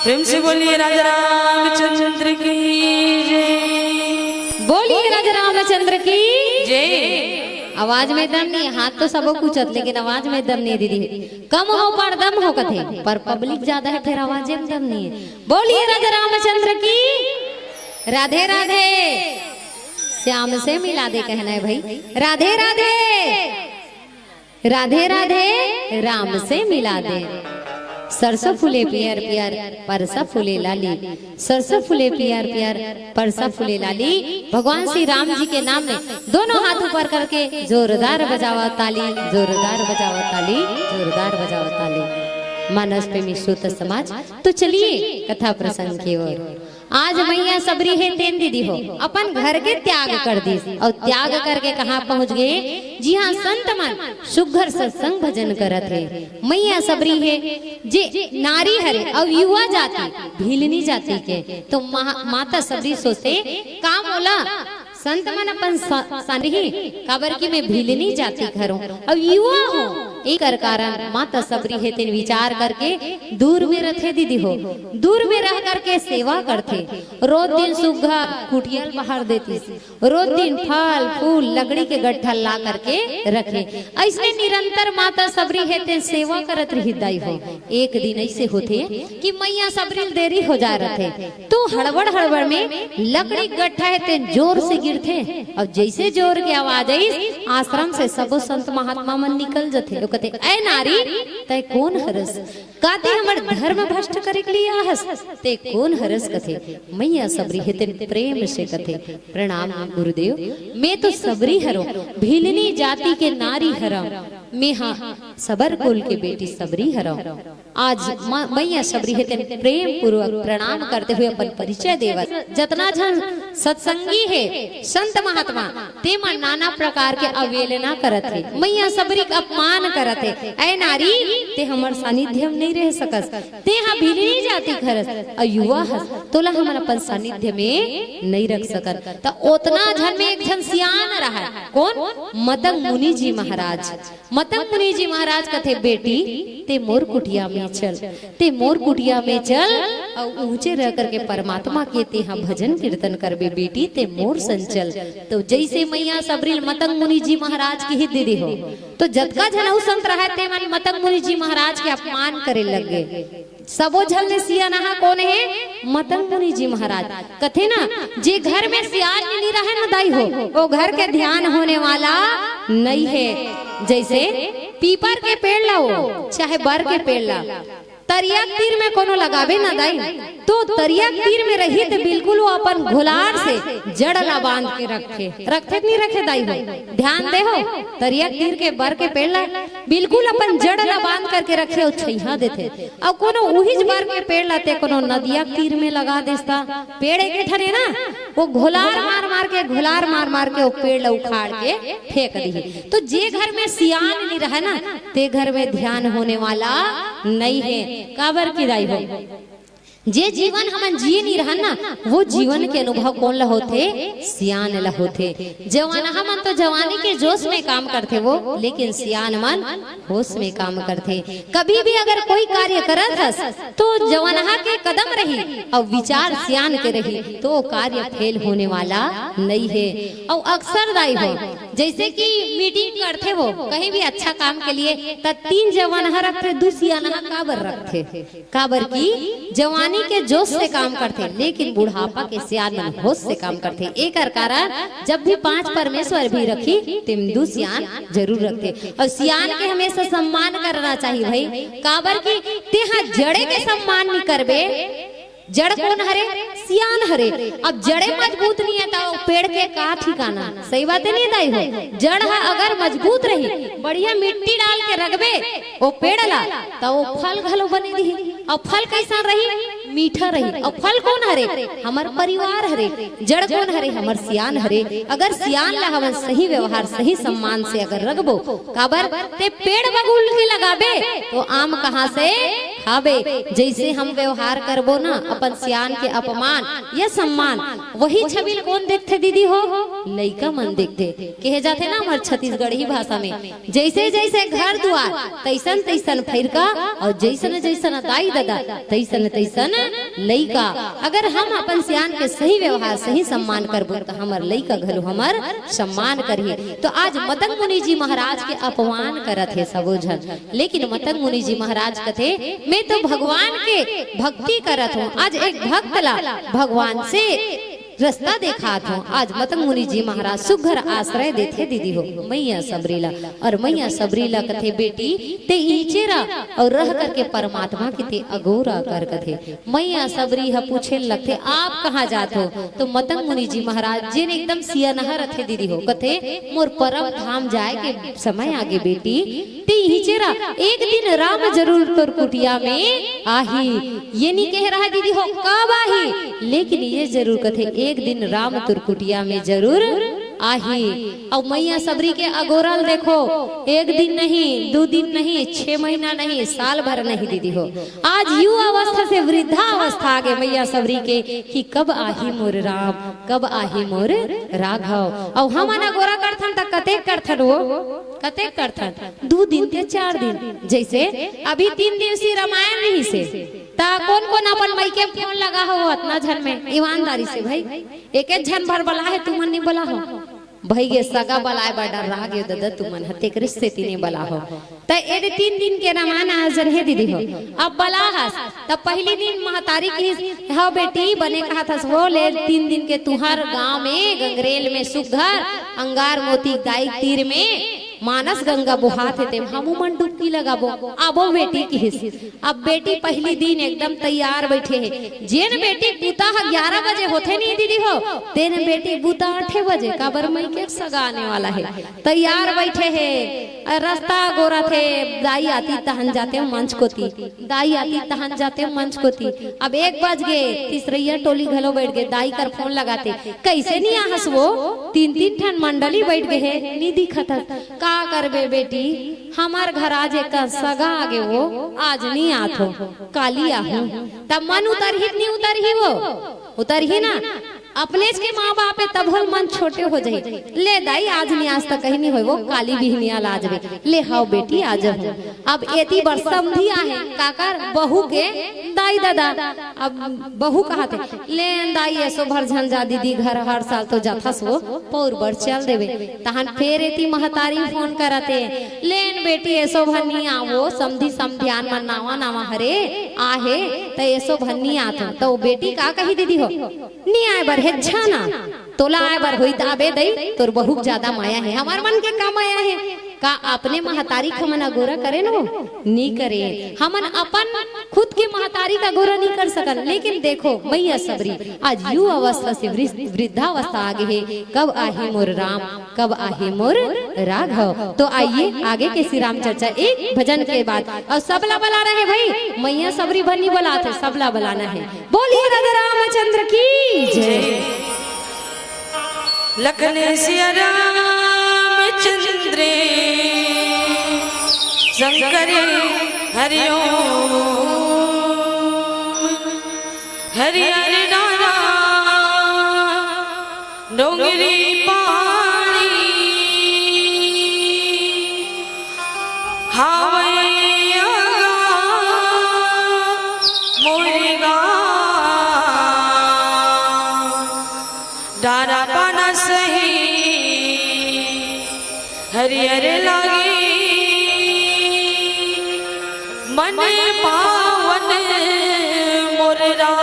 प्रेम से बोलिए राजा रामचंद्र की जय। बोलिए राजा रामचंद्र की। जय। आवाज में दम नहीं है, हाथ तो सबो पूछत, लेकिन आवाज में दम नहीं है दीदी। कम हो पर दम हो कथे, पर पब्लिक ज्यादा है, फिर आवाजे में दम नहीं है। बोलिए राजा रामचंद्र की। राधे राधे। श्याम से मिला दे कहना है भाई। राधे राधे। राधे राधे। राम से मिला दे। सरसों फूले पियर पियर, परसा फूले लाली। सरसों फूले पियर पियर, परसा फूले लाली। भगवान श्री राम जी के नाम में दोनों हाथ ऊपर करके जोरदार बजावा ताली, जोरदार बजावा ताली, जोरदार बजावा ताली। मानस प्रेमी श्रोता समाज, तो चलिए कथा प्रसंग की ओर। आज मैया सबरी हे तेन दीदी हो, अपन घर के त्याग कर दीस और त्याग करके कहाँ पहुँच गे? जी हाँ, संत मन सुघर सत्संग भजन करत हे। मैया सबरी हे जे नारी हरे और युवा जाति, भीलनी जाति के, तो महा-, माता सबरी सोचते का मोला संत मन अपन सा-, सानिही, काबर कि मैं भीलनी जाति घर हूँ और युवा हूँ। एकर कारण माता सबरी हे तेन विचार करके दूर में रथे दीदी हो, दूर में रह करके सेवा करथे। रोज दिन सुग्घा कुटिया ल बहार देतिस, रोज दिन फल फूल लकड़ी के गट्ठा ला करके रखे। ऐसने निरंतर माता सबरी हे तेन सेवा करत रही दाई हो। एक दिन ऐसे होथे कि मैया सबरी ल देरी हो जा रथे, तो हड़बड़ हड़बड़ में लकड़ी गट्ठा हे तेन जोर से गिरथे और जैसे जोर के आवाज आइस, आश्रम से सबो संत महात्मा मन निकल जथे। ओ कथे, "ऐ नारी, तै कोन हरस? का तै हमर धर्म भ्रष्ट करे के लिए आहस? तै कोन हरस?" कथे। मैया सबरी हे तेन प्रेम से कथे, "प्रणाम गुरुदेव, मैं तो सबरी हरव, भीलनी जाति के नारी हरव, मैं हा सबर कुल के बेटी सबरी हरव।" आज म-, मैया सबरी हे तेन प्रेम पूर्वक प्रणाम करते हुए अपन परिचय देवत। जतना झन सत्संगी हे, संत महात्मा, ते मन नाना प्रकार के अवहेलना करत हे, मैया सबरी के अपमान करत हे। "ऐ नारी, ते हमर सानिध्य में नहीं रह सकस, ते हा भीलनी जाति के हरस, अ युवा हस, तोला हमन अपन सानिध्य में नहीं रख सकन।" त ओतना झन में एक झन सियान रहय, कोन? मतंग मुनि जी महाराज। मतंग मुनि जी महाराज कथे, "बेटी, ते मोर कुटिया में चल, ते मोर कुटिया में चल, अउ ऊंचे रह करके परमात्मा के तेहा भजन कीर्तन करबे बेटी, ते मोर संग चल।" तो जैसे मैया सबरी ल मतंग मुनि जी महाराज के ही दीदी हो, तो जतका झन अउ संत रहय ते मन मतंग मुनि जी महाराज के अपमान करे लग गे। सबो झन ले सियानहा कोन हे? मतंग मुनि जी महाराज। कथे ना, जे घर में सियान नहीं रहे ना दाई हो, ओ घर के ध्यान होने वाला नहीं है। जैसे पीपर के पेड़ ला हो, चाहे बर के पेड़ ला, तरिया तीर में कोनो लगाबे ना दाई, तो तरिया तीर में रही तो बिल्कुल वो अपन घोलार से जड़ ला बांध के रखे, रखथे कि नहीं रखे दाई हो? ध्यान दे हो, तरिया तीर के बर के पेड़ ला बिल्कुल अपन जड़ ला बांध करके रखे अउ छइहां देथे। अउ कोनो उहीच बर के पेड़ ला ते कोनो नदिया तीर में लगा देस त पेड़ एक ठन हे ना, वो घोलार मार मार के, घोलार मार मार के वो पेड़ ला उखाड़ के फेंक दिही। तो जे घर में सियान नहीं रहे ना, ते घर में ध्यान होने वाला नहीं है। काबर कि दाई हो, जे जीवन हमन जिए नहीं रहन ना, वो जीवन के अनुभव कोन ला होथे? सियान ला होथे। जवान हमन तो जवानी के जोश में काम करथे वो, लेकिन सियान मन होश में काम करथे। कभी भी अगर कोई कार्य करत हस, तो जवानहा के कदम रही अउ विचार सियान के रही, तो वो कार्य फेल होने वाला नहीं है। अउ अक्सर दाई हो, जैसे कि मीटिंग करथे वो कहीं भी अच्छा काम के लिए, त तीन जवानहा रखथे, दू सियानहा काबर रखथे? काबर कि जवानी के जोश से काम करथे, लेकिन बुढ़ापा के सियान मन होश से काम करथे। एकर कारण जब भी पांच परमेश्वर भी रखी, तेम दू सियान जरूर रखथे। अउ सियान के हमेशा सम्मान करना चाहिए भाई, काबर कि तेहा जड़े के सम्मान नहीं करबे। जड़ कोन हरे? सियान हरे। अब जड़े मजबूत नहीं है तो पेड़ के का ठिकाना? सही बात है नहीं दाई हो? जड़ हा अगर मजबूत रही, बढ़िया मिट्टी डाल के रखबे ओ पेड़ ला, तो वो फल घलो बने दिही। अउ फल कैसन रही? मीठा रही। अउ फल कोन हरे? हमर परिवार हरे। जड़ कोन हरे? हमर सियान हरे। अगर सियान ला हमन सही व्यवहार, सही सम्मान से अगर रखबो, काबर ते पेड़ बगुल के लगाबे, तो आम कहाँ से अबे, जइसे हम व्यवहार करबो ना, अपन सियान के अपमान या सम्मान, वही छवि ल कोन देखथे दीदी हो? लइका मन देखथे। कहे जाथे ना, हमर छत्तीसगढ़ी भाषा में, जइसे जइसे घर दुआर, तइसन तइसन फइरका, अउ जइसन जइसन दाई ददा, तइसन तइसन लइका। अगर हम अपन सियान के सही व्यवहार, सही सम्मान करबो, त हमर लइका घलो हमर सम्मान करही। तो आज मतंग मुनि जी महाराज के अपमान करत हे सबो झन, लेकिन मतंग मुनि जी महाराज कथे, "मैं तो भगवान के भक्ति करत हूँ, आज एक भक्त ला भगवान से रस्ता देखात हूँ।" आज मतंग मुनि जी महाराज सुघर आश्रय देथे दीदी हो, मैया सबरी ला। अउ मैया सबरी ला कथे, "बेटी, ते इहिचे रह अउ रह करके परमात्मा के ते अगोरा कर," कथे। मैया सबरी ह पूछे लगथे, "आप कहाँ जात हो?" तो मतंग मुनि जी महाराज, जेन एकदम सियानहा रथे दीदी हो, कथे, "मोर परम धाम जाए के समय आगे बेटी, ते इहिचे रह, एक दिन राम जरूर तोर कुटिया में आही।" ये नी कहे रहा दीदी हो कब आही, लेकिन ये जरूर कथे, "एक दिन राम तोर कुटिया में जरूर आही।" अउ मैया सबरी के अगोरा ल देखो, एक दिन नहीं, दू दिन नहीं, छह महीना नहीं, साल भर नहीं दीदी हो। आज युवा अवस्था से वृद्धा अवस्था आगे मैया सबरी के कि कब आही मोर राम, कब आही मोर राघव। अउ हमन अगोरा करथन त कतेक करथन वो, कतेक करथन? दू दिन के चार दिन। जइसे अभी तीन दिवसीय रामायण रहिसे, त कोन कोन अपन मइके फोन लगा हो अतना झन में? ईमानदारी से भई, एक एक झन भर बला हे, तुमन नी बला हो। भई गे सगा बलाए बर डर्रा गे ददा तुमन ह, तेकरे सेती नी बला हो। त एदे तीन दिन के रामायण आयोजन हे दीदी हो। अब बला हस, त पहिली दिन महतारी किहिस, "हव बेटी, बने कहत हस वो, ले तीन दिन के तुंहर गांव में गंगरेल में सुघर अंगार मोती दाई तीर में मानस गंगा बोहात हे, तेम हमू मन डुबकी लगाबो, आबो बेटी," किहिस। अब बेटी पहिली दिन एकदम तैयार बइठे हे। जेन बेटी बूता ह ग्यारह बजे होथे नी दीदी हो, तेन बेटी बूता आठे बजे, काबर मइके सगा आने वाला हे। तैयार बइठे हे, अउ रस्ता अगोरत हे, दाई आतिस तहन जातेंव मंच कोती, दाई आतिस तहन जातेंव मंच कोती। अब एक बज गे, तीसरइया टोली घलो बइठ गे, दाई कर फोन लगाते, "कइसे नी आहस वो? तीन तीन ठन मंडली बइठ गे हे, नी दिखत हस।" "का करबे बेटी, हमर घर आज एक सगा आगे वो, आज नी आत हो, काली आहूं।" तब मन उतरही त नी उतरही वो? उतरही ना। अपनेच के माँ बाप हे, तभो ले मन छोटे हो जाही। "ले दाई, आज नी, आज त कहीं नी होय वो, काली बिहनिया ला आ जाबे।" "ले हव बेटी, आ जाहूं।" अब एती बर समधी आहे, काकर? बहू के दाई ददा। अब बहू कहत हे, "ले दाई, एसो भर झन जा दीदी घर, हर साल तो जाथस वो, पउर बर चल देबे।" तहन फेर एती महतारी फोन करत हे, "लेन बेटी, एसो भर नी आवो, समधी समधियान मन नावा नावा हरे, आहे, त एसो भर नी आत हो।" त वो बेटी का कही दीदी हो? "नी आए बर हे, झन आ, तोला आए बर होई त आबे दई, तोर बहू के जादा माया हे, हमर मन के का माया हे?" का अपने महतारी के हमन अगोरा करेन वो? नी करेन। हमन अपन खुद के महतारी के अगोरा नी कर सकन। लेकिन देखो, मैया सबरी आज युवा अवस्था से वृ-, वृद्धावस्था आ गे हे। कब आही मोर राम, कब आही मोर राघव। तो आइए आगे के श्री राम चर्चा एक भजन के बाद। अउ सबला बलाना हे भई, मैया सबरी भर नी बलात हे, सबला बलाना हे। बोलिए राजा रामचंद्र की जय। लखन सिया रामचंद्र शंकर हरिओम। हरि हरि डारा डोंगरी पानी हावै अगा मोर गाँव। डारा पाना सही हरियर लागे मन पावन मोर राम।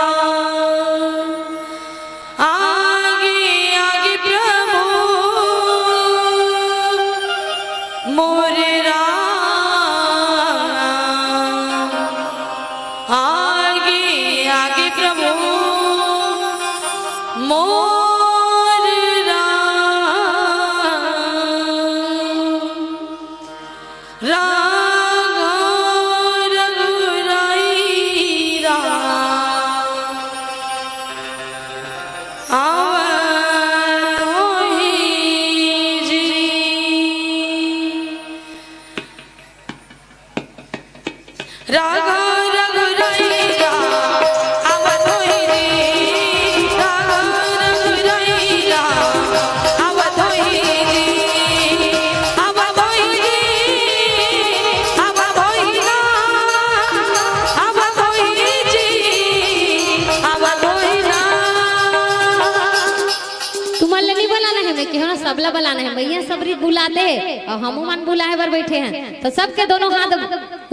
आगे आगे प्रभु मोर राम। आगे आगे प्रभु मोर राम। राघव रघुराई राम। आवत होही जी। राघव रघु सबला बुलाना हे, मैया सबरी बुलाथे अउ हमू मन बुलाए बर बइठे हन। त सबके दोनों हाथ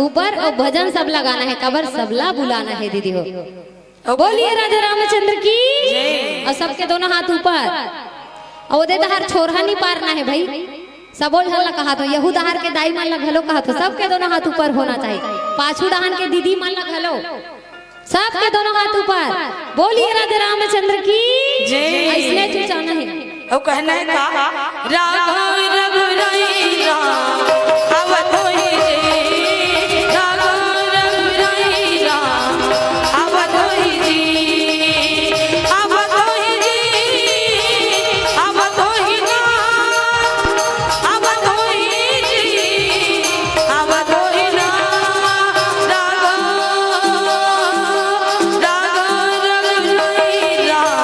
ऊपर अउ भजन सबला गाना हे, काबर सबला बुलाना हे दीदी हो। बोलिए राजा रामचंद्र की। जय। अउ सबके दोनों हाथ ऊपर। अउ ओदे डहर छोरहा नी पारना हे भई, सबो झन ला कहत हों, यहू डहर के दाई मन ला घलो कहत हों, सबके दोनों हाथ ऊपर होना चाहिए। पाछू डहन के दीदी मन ला घलो, सबके दोनों हाथ ऊपर। बोलिए राजा रामचंद्र की। जय। अइसने चुचाना हे। अउ कहना हे का? राघव रघुराई राम अवधोई जी, राघव रघुराई राम अवधोई जी, अवधोई जी, अवधोई राम, अवधोई जी, अवधोई राम, राघव, राघव रघुराई राम।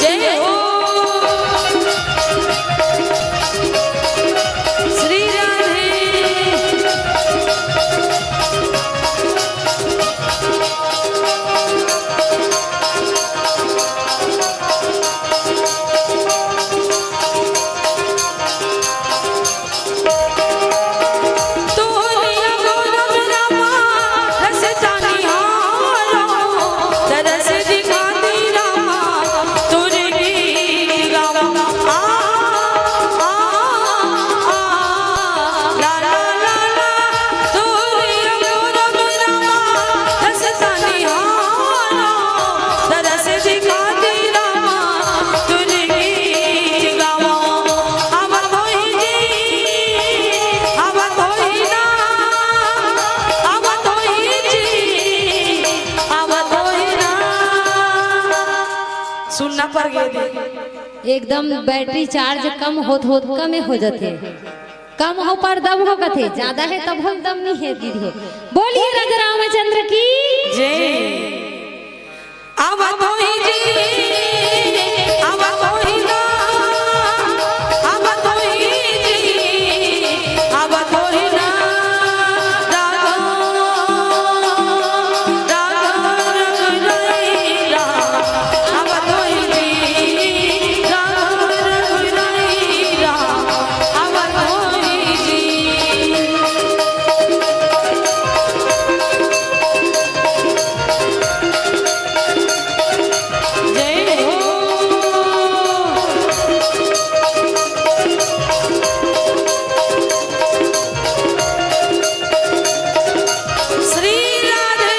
जय हो श्री राधे। सुनना पर गे दे। एकदम बैटरी चार्ज कम होत होत कमे हो जथे। कम हो पर दम हो कथे, जादा हे तब हो दम नहीं हे दीदी हो। बोलिए राजा रामचंद्र की। जय। अब धोई जी, अब धोई ना, अब धोई जी, अब धोई ना, राघव, राघव रघुराई राम, अब धोई जी, राघव रघुराई राम, अब धोई जी। जय हो। श्री राधे।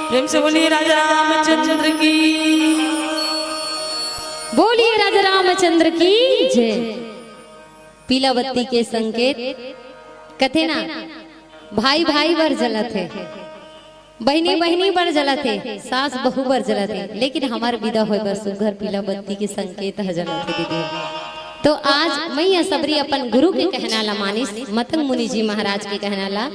प्रेम से बोलिए राजा रामचंद्र की। बोलिए राजा रामचंद्र की जय। पीला बत्ती के संकेत कथे ना, भाई भाई बर जलत हे, बहिनी बहिनी बर जलत हे, सास बहू बर जलत हे, लेकिन हमर बिदा होय बर सुघर पीला बत्ती के संकेत ह जलत हे दीदी। तो आज मैया सबरी अपन गुरु के कहना ला मानिस, मतंग मुनि जी महाराज के कहना ला,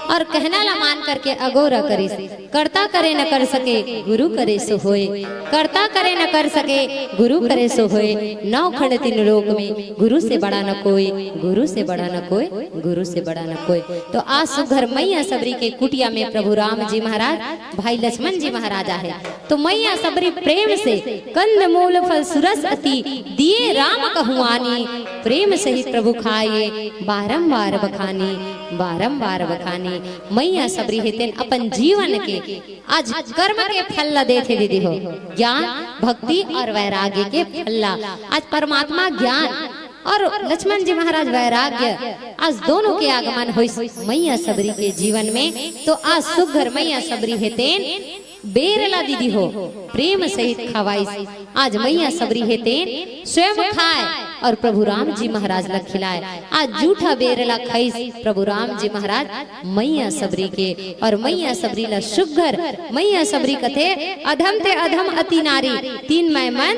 और कहना ला मान करके अगोरा करिस। करता करे न कर सके, गुरु करे सो होय। करता करे न कर सके, गुरु करे सो होय। नौ खंड तीन लोक में, गुरु से बड़ा न कोई, गुरु से बड़ा न कोई, गुरु से बड़ा न कोई। तो आज सुघर मैया सबरी के कुटिया में प्रभु राम जी महाराज, भाई लक्ष्मण जी महाराज आहे। तो मैया सबरी प्रेम से कंद मूल फल सुरस अति, दिए राम कहुआनी। प्रेम सहित प्रभु खाए, बारंबार बखानी, बारंबार बखानी। मैया सबरी हे तेन अपन जीवन के आज कर्म के फल ला देथे दीदी हो, ज्ञान, भक्ति और वैराग्य के फल ला। आज परमात्मा ज्ञान और लक्ष्मण जी महाराज वैराग्य, आज दोनों के आगमन होइस मैया सबरी के जीवन में। तो आज सुघर मैया सबरी हे तेन बेर ला दीदी हो, प्रेम सहित खवाइस। आज मैया सबरी हे तेन स्वयं खाए और प्रभु राम जी महाराज ला खिलाए। आज जूठा बेर ला खाइस प्रभु राम जी महाराज मैया सबरी के, और मैया सबरी ला सुघर, मैया सबरी कथे, "अधम ते अधम अति नारी, तीन मैं मन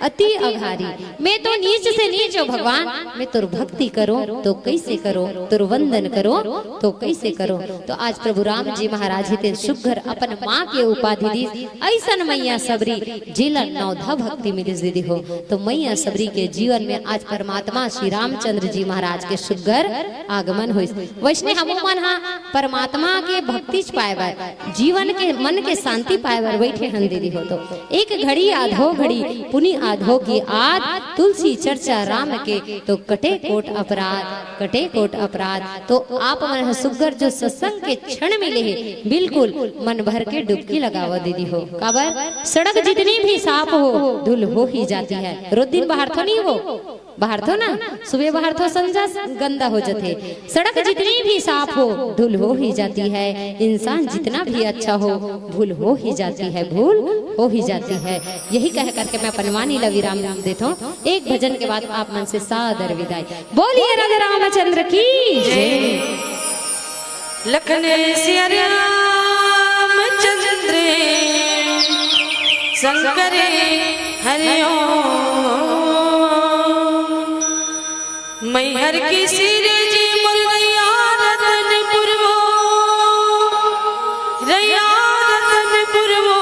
अति अघारी।" मैं तो नीच से नीच हो भगवान, मैं तोर भक्ति करूं तो कैसे करूं, तोर वंदन करूं तो कैसे करूं। तो आज प्रभु राम जी महाराज हे तेन सुघर अपन माँ के उपाधि दीस, ऐसन मैया सबरी जेला नवधा भक्ति मिलिस दीदी हो। तो मैया सबरी के जीवन में आज परमात्मा श्री रामचंद्र जी महाराज के सुघर आगमन होइस। वैसने हमू मन हा परमात्मा के भक्ति च पाए बर, जीवन के, मन के शांति पाए बर बैठे हन दीदी हो। तो एक घड़ी आधो घड़ी पुनि आधो की आद, तुलसी चर्चा राम के तो कटे कोट अपराध, कटे कोट अपराध। तो आप मन ह सुग्घर जो सत्संग के क्षण मिले हे, बिल्कुल मन भर के डुबकी लगावा दीदी हो। काबर सड़क जितनी भी साफ हो, धूल हो ही जाती है। रोज दिन बहारथो नहीं हो, बहारथो ना, सुबह बहारथो संझा गंदा हो जाथे। सड़क जितनी भी साफ हो, धूल हो ही जाती है। इंसान जितना भी अच्छा हो, भूल हो ही जाती है, भूल हो ही जाती है। यही कह करके मैं अपन वाणी ला विराम देथों। एक भजन के बाद आप मन से सादर विदाई। बोलिए राजा रामचंद्र की जय। लखन सिया रामचंद्र शंकर हरिओम। मैहर के सिरजे मोर रैया रतनपुर वो, रैया रतनपुर वो।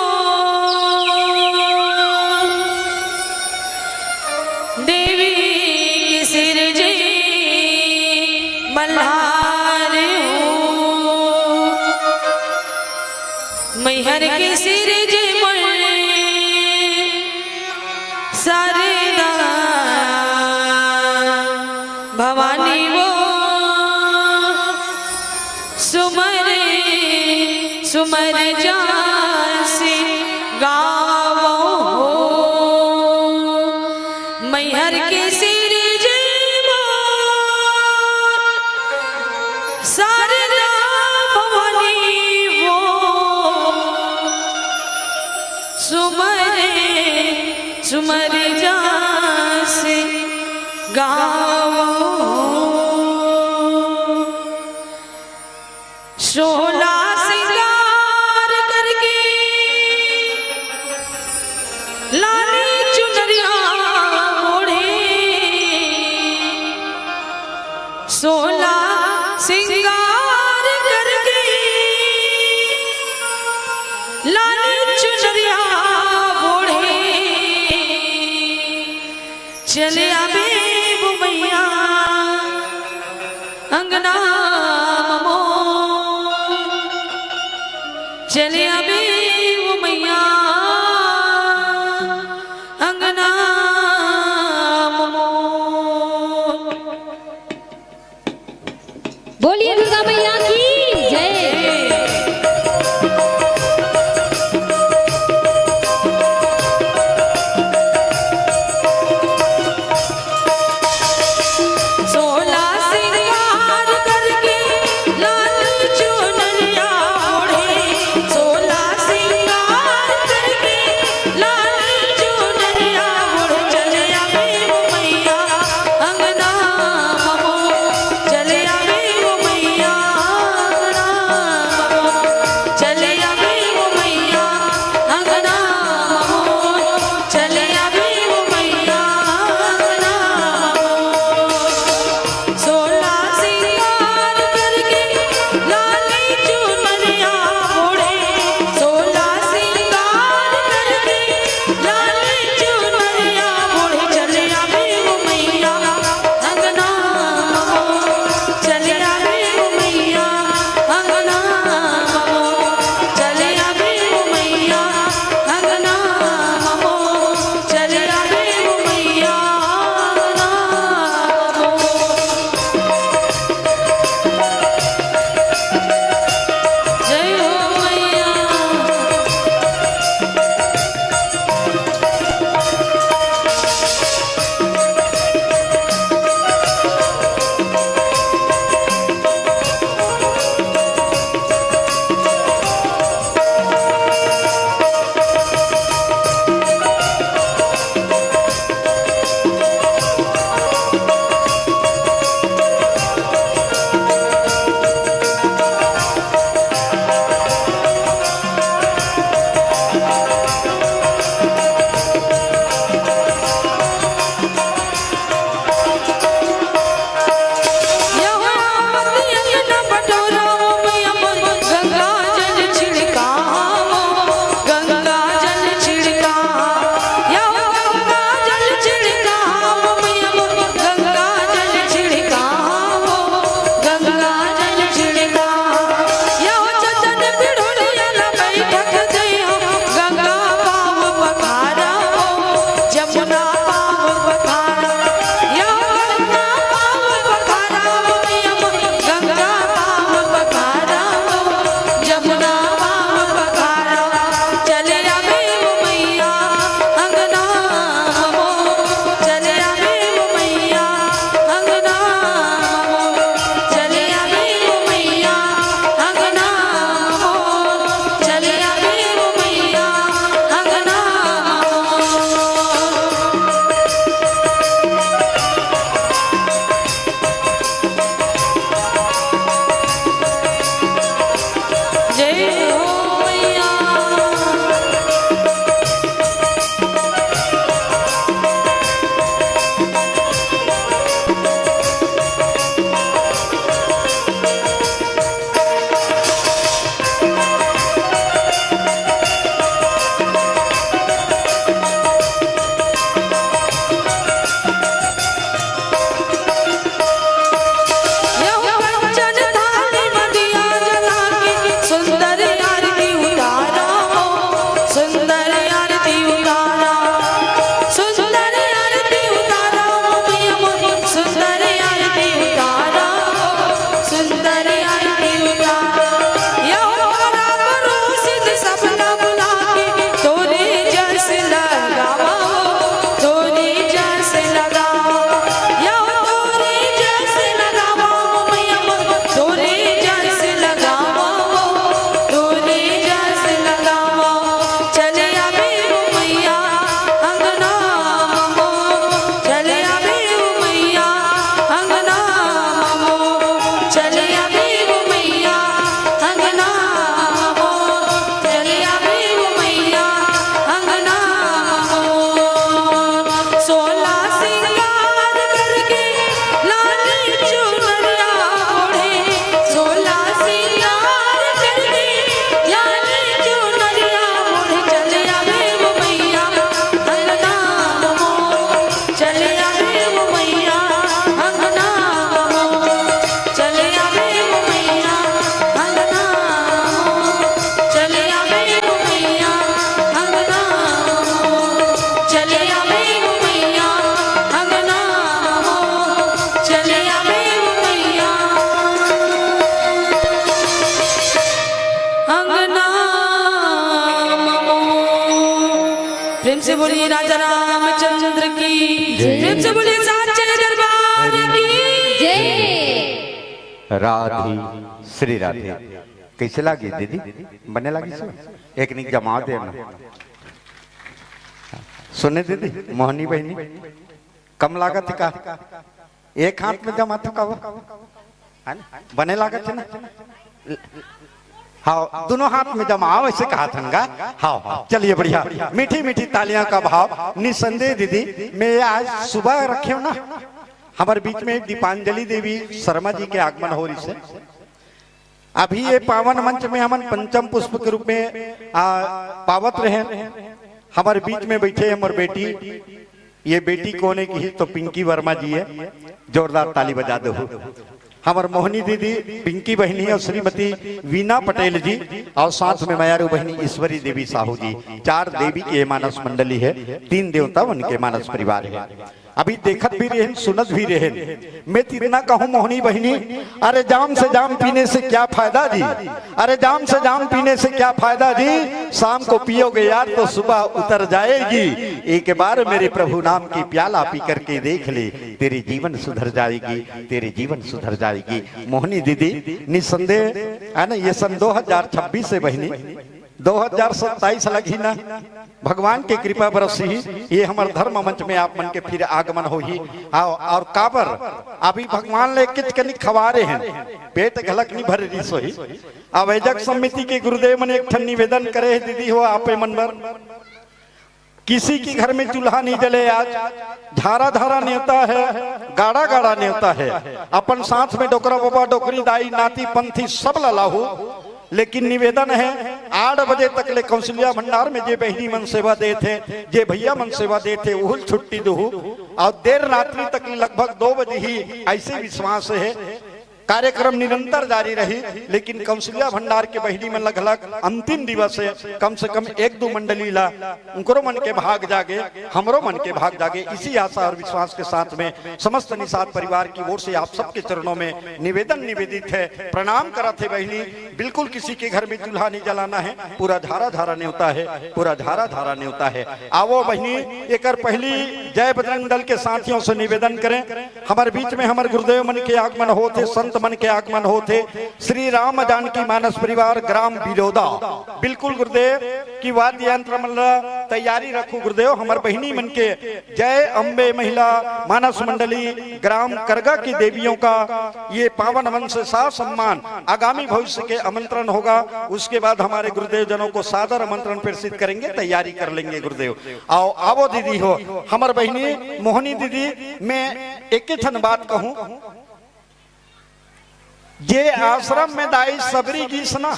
देवी के सिरजे मल्हार हो। मैहर के सिरजे मोर शारदा भवानी वो। सुमर सुमर जस गावो हो। मैहर के सिरजे मोर शारदा भवानी वो। सुमर सुमर जस गावो। सोला सिंगार करके लाली चुनरिया ओढ़े। सोला सिंगार करके लाली चुनरिया ओढ़े। चले आबे वो मैया अंगना ममो। चले आबे वो मैया अंगना ममो। बोलिए दुर्गा मैया की जय। सोला सिंगार करके लाल चुनरिया ओढ़े। सोला सिंगार करके लाल चुनरिया राजा रामचंद्र की जय। प्रेम से बोलिए साचे दरबार की जय। राधे श्री राधे। कैसे लागी दीदी? बने लागी सो? एक निक जमा देना। सुने दीदी, मोहनी बहिनी, कम लागत हे का? एक हाथ में जमा तो का वो? है ना? बने लागत हे ना? हाँ, दोनों हाथ में जमाओ, ऐसे कहा था ना? हाँ, हाँ, चलिए, बढ़िया। मीठी मीठी तालियां का भाव। निसंदेह दीदी, मैं आज सुबह रखे हूँ ना, हमारे बीच में दीपांजलि देवी शर्मा जी के आगमन हो रहिसे। अभी ये पावन मंच में हमन पंचम पुष्प के रूप में आ, पावत रहे। हमारे बीच में बैठे हमर बेटी, ये बेटी कोने की ही तो पिंकी वर्मा जी है, जोरदार ताली बजा दो। हमर मोहनी दीदी, पिंकी बहिनी और श्रीमती वीना पटेल जी और साथ में मयारू बहिनी ईश्वरी देवी साहू जी, चार देवी के मानस मंडली है, तीन देवता उनके मानस परिवार है। अभी देखत भी रहेन, सुनत भी रहेन। मैं तो इतना कहूँ मोहनी बहिनी, अरे जाम से जाम पीने से क्या फायदा जी, अरे जाम से जाम पीने से क्या फायदा जी, शाम को पियोगे यार तो सुबह उतर जाएगी। एक बार मेरे प्रभु नाम की प्याला पी करके देख ले, तेरी जीवन सुधर जाएगी, तेरी जीवन सुधर जाएगी। मोहनी दीदी, निसंदेह है ना, ये सन दो हज़ार छब्बीस है बहिनी, दो हज़ार सत्ताईस लगही ना, भगवान के कृपा बरसही, ये हमर धर्म मंच में आप मन के फिर आगमन होही। आओ, और काबर अभी भगवान ले किच कनी खवारे हैं, पेट घलक नहीं भर रही सोही। आयोजक समिति के गुरुदेव मन एक ठन निवेदन करे हैं, दीदी हो, आपे मन बर, किसी के घर में चूल्हा नहीं जले आज, धारा धारा नेवता है, गाड़ा गाड़ा नेवता है, अपन साथ में डोकरा बाबा, डोकरी दाई, नाती पंथी सब ला लाहू। लेकिन निवेदन है, आठ बजे तक ले कौशल्या भंडार में जे बहिनी मन सेवा देत हे, जे भैया मन सेवा देत हे, उहुल छुट्टी दुहू। और देर रात्रि तक ले, लगभग दो बजे ही, ऐसे विश्वास है। कार्यक्रम निरंतर जारी रही, लेकिन कौशल्या भंडार के बहिनी मन लगलक अंतिम दिवस है, कम से कम एक दो मंडली ला उनकरो मन के भाग जागे, हमरो मन के भाग जागे। इसी आशा और विश्वास के साथ में समस्त निषाद परिवार की ओर से आप सबके चरणों में निवेदन निवेदित है, प्रणाम करत हे बहिनी। बिल्कुल किसी के घर में चूल्हा नहीं जलाना है, पूरा झारा झारा नेवता है, पूरा झारा झारा नेवता है। आवो बहिनी, एकर पहली जय बजरंग दल के साथियों से निवेदन करें, हमर बीच में हमर गुरुदेव मन के आगमन होत हे, संत मन के आगमन होत हे। श्री राम जानकी मानस परिवार ग्राम बिलोदा, बिल्कुल गुरुदेव की वाद्य यंत्र मन ला तैयारी रखू गुरुदेव। हमर बहिनी मन के जय अम्बे महिला मानस मंडली ग्राम करगा की देवियों का ये पावन मंच से सा सम्मान, आगामी भविष्य के आमंत्रण होगा। उसके बाद हमारे गुरुदेव जनों को सादर आमंत्रण प्रेषित करेंगे, तैयारी कर लेंगे गुरुदेव। आओ, आवो दीदी हो, हमर बहिनी मोहनी दीदी, मैं एक ही ठन बात कहूँ, जे आश्रम में दाई सबरी गीस ना,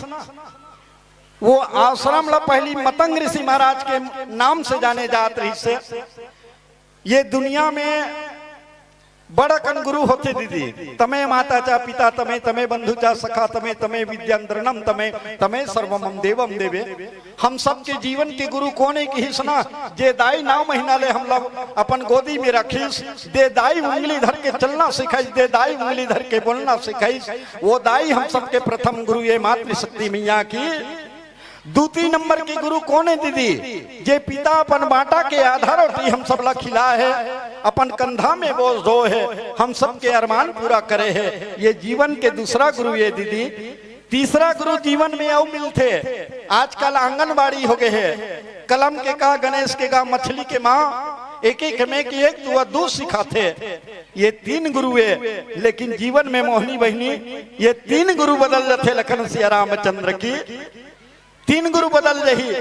वो आश्रम ला पहली मतंग ऋषि महाराज के नाम से जाने जात रहिसे। ये दुनिया में बड़ अकन गुरु होथे दीदी, तमे माता चा पिता, तमे, तमे बंधु चा सखा, तमे, तमे विद्यान्द्रणम, तमे, तमे सर्वमम देवम देवे। हम सबके जीवन के गुरु कोने किहिस ना, जे दाई नौ महीना ले हमला अपन गोदी में रखिस, दे दाई उंगली धर के चलना सिखाइस, दे दाई उंगली धर के बोलना सिखाइस, वो दाई हम सबके प्रथम गुरु ये मातृशक्ति मैया की। दूती नंबर के गुरु कोने दीदी, जे पिता अपन बाटा के आधा रोटी हम सब ला खिला है, अपन कंधा में बोझ ढो है, हम सबके अरमान पूरा करे है। ये जीवन के दूसरा गुरु ये दीदी। तीसरा गुरु जीवन में अउ मिलथे। आजकल आंगनबाड़ी हो गए है, कलम के का, गणेश के का, मछली के माँ, एक एक में कि एक दुआ दू सिखाथे। ये तीन गुरु है, लेकिन जीवन में मोहनी बहिनी, ये तीन गुरु बदल जाथे लखन सिया रामचंद्र की। तीन गुरु बदल जही।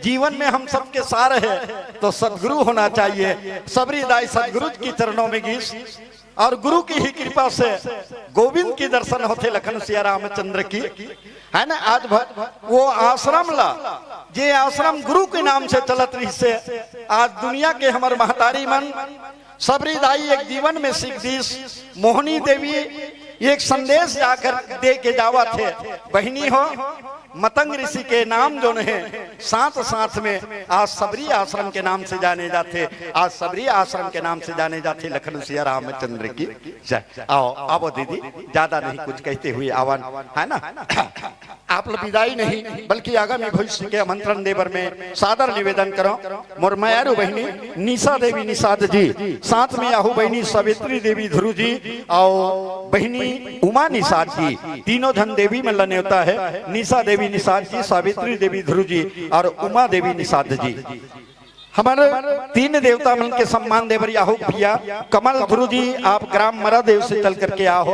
जीवन में हम सबके सार है, तो सदगुरु होना चाहिए। सबरी दाई सदगुरु की चरणों में गीस और गुरु की ही कृपा से गोविंद की दर्शन होथे लखन सिया रामचंद्र की, है ना। आज भ-, वो आश्रम ला, जे आश्रम गुरु के नाम से चलत रहिसे, आज दुनिया के हमर महतारी मन सबरी दाई एक जीवन में सीख दीस। मोहनी देवी एक संदेश जाकर दे के जावत हे, बहिनी हो, मतंग ऋषि के नाम जोन हे, साथ साथ में आज सबरी आश्रम के नाम से जाने जाथे, आज सबरी आश्रम के नाम से जाने जाथे। लखन सिया रामचंद्र की जय। आओ, आवो दीदी, ज्यादा नहीं कुछ कहते हुए आवन, है ना। आप ल विदाई नहीं, बल्कि आगामी भविष्य के आमंत्रण दे बर मैं सादर निवेदन करौं। मोर मयारू बहिनी निशा देवी निषाद जी, साथ में आहू बहिनी सावित्री देवी ध्रुव जी अउ बहिनी उमा निषाद जी, तीनों झन देवी मन ल नेवता हे। निशा देवी निषाद जी, सावित्री देवी ध्रुव जी अउ उमा देवी निषाद जी। हमर तीन देवता मन के सम्मान दे बर आहू भैया। कमल ध्रुव जी, आप ग्राम मरादेव से चल करके आए हो।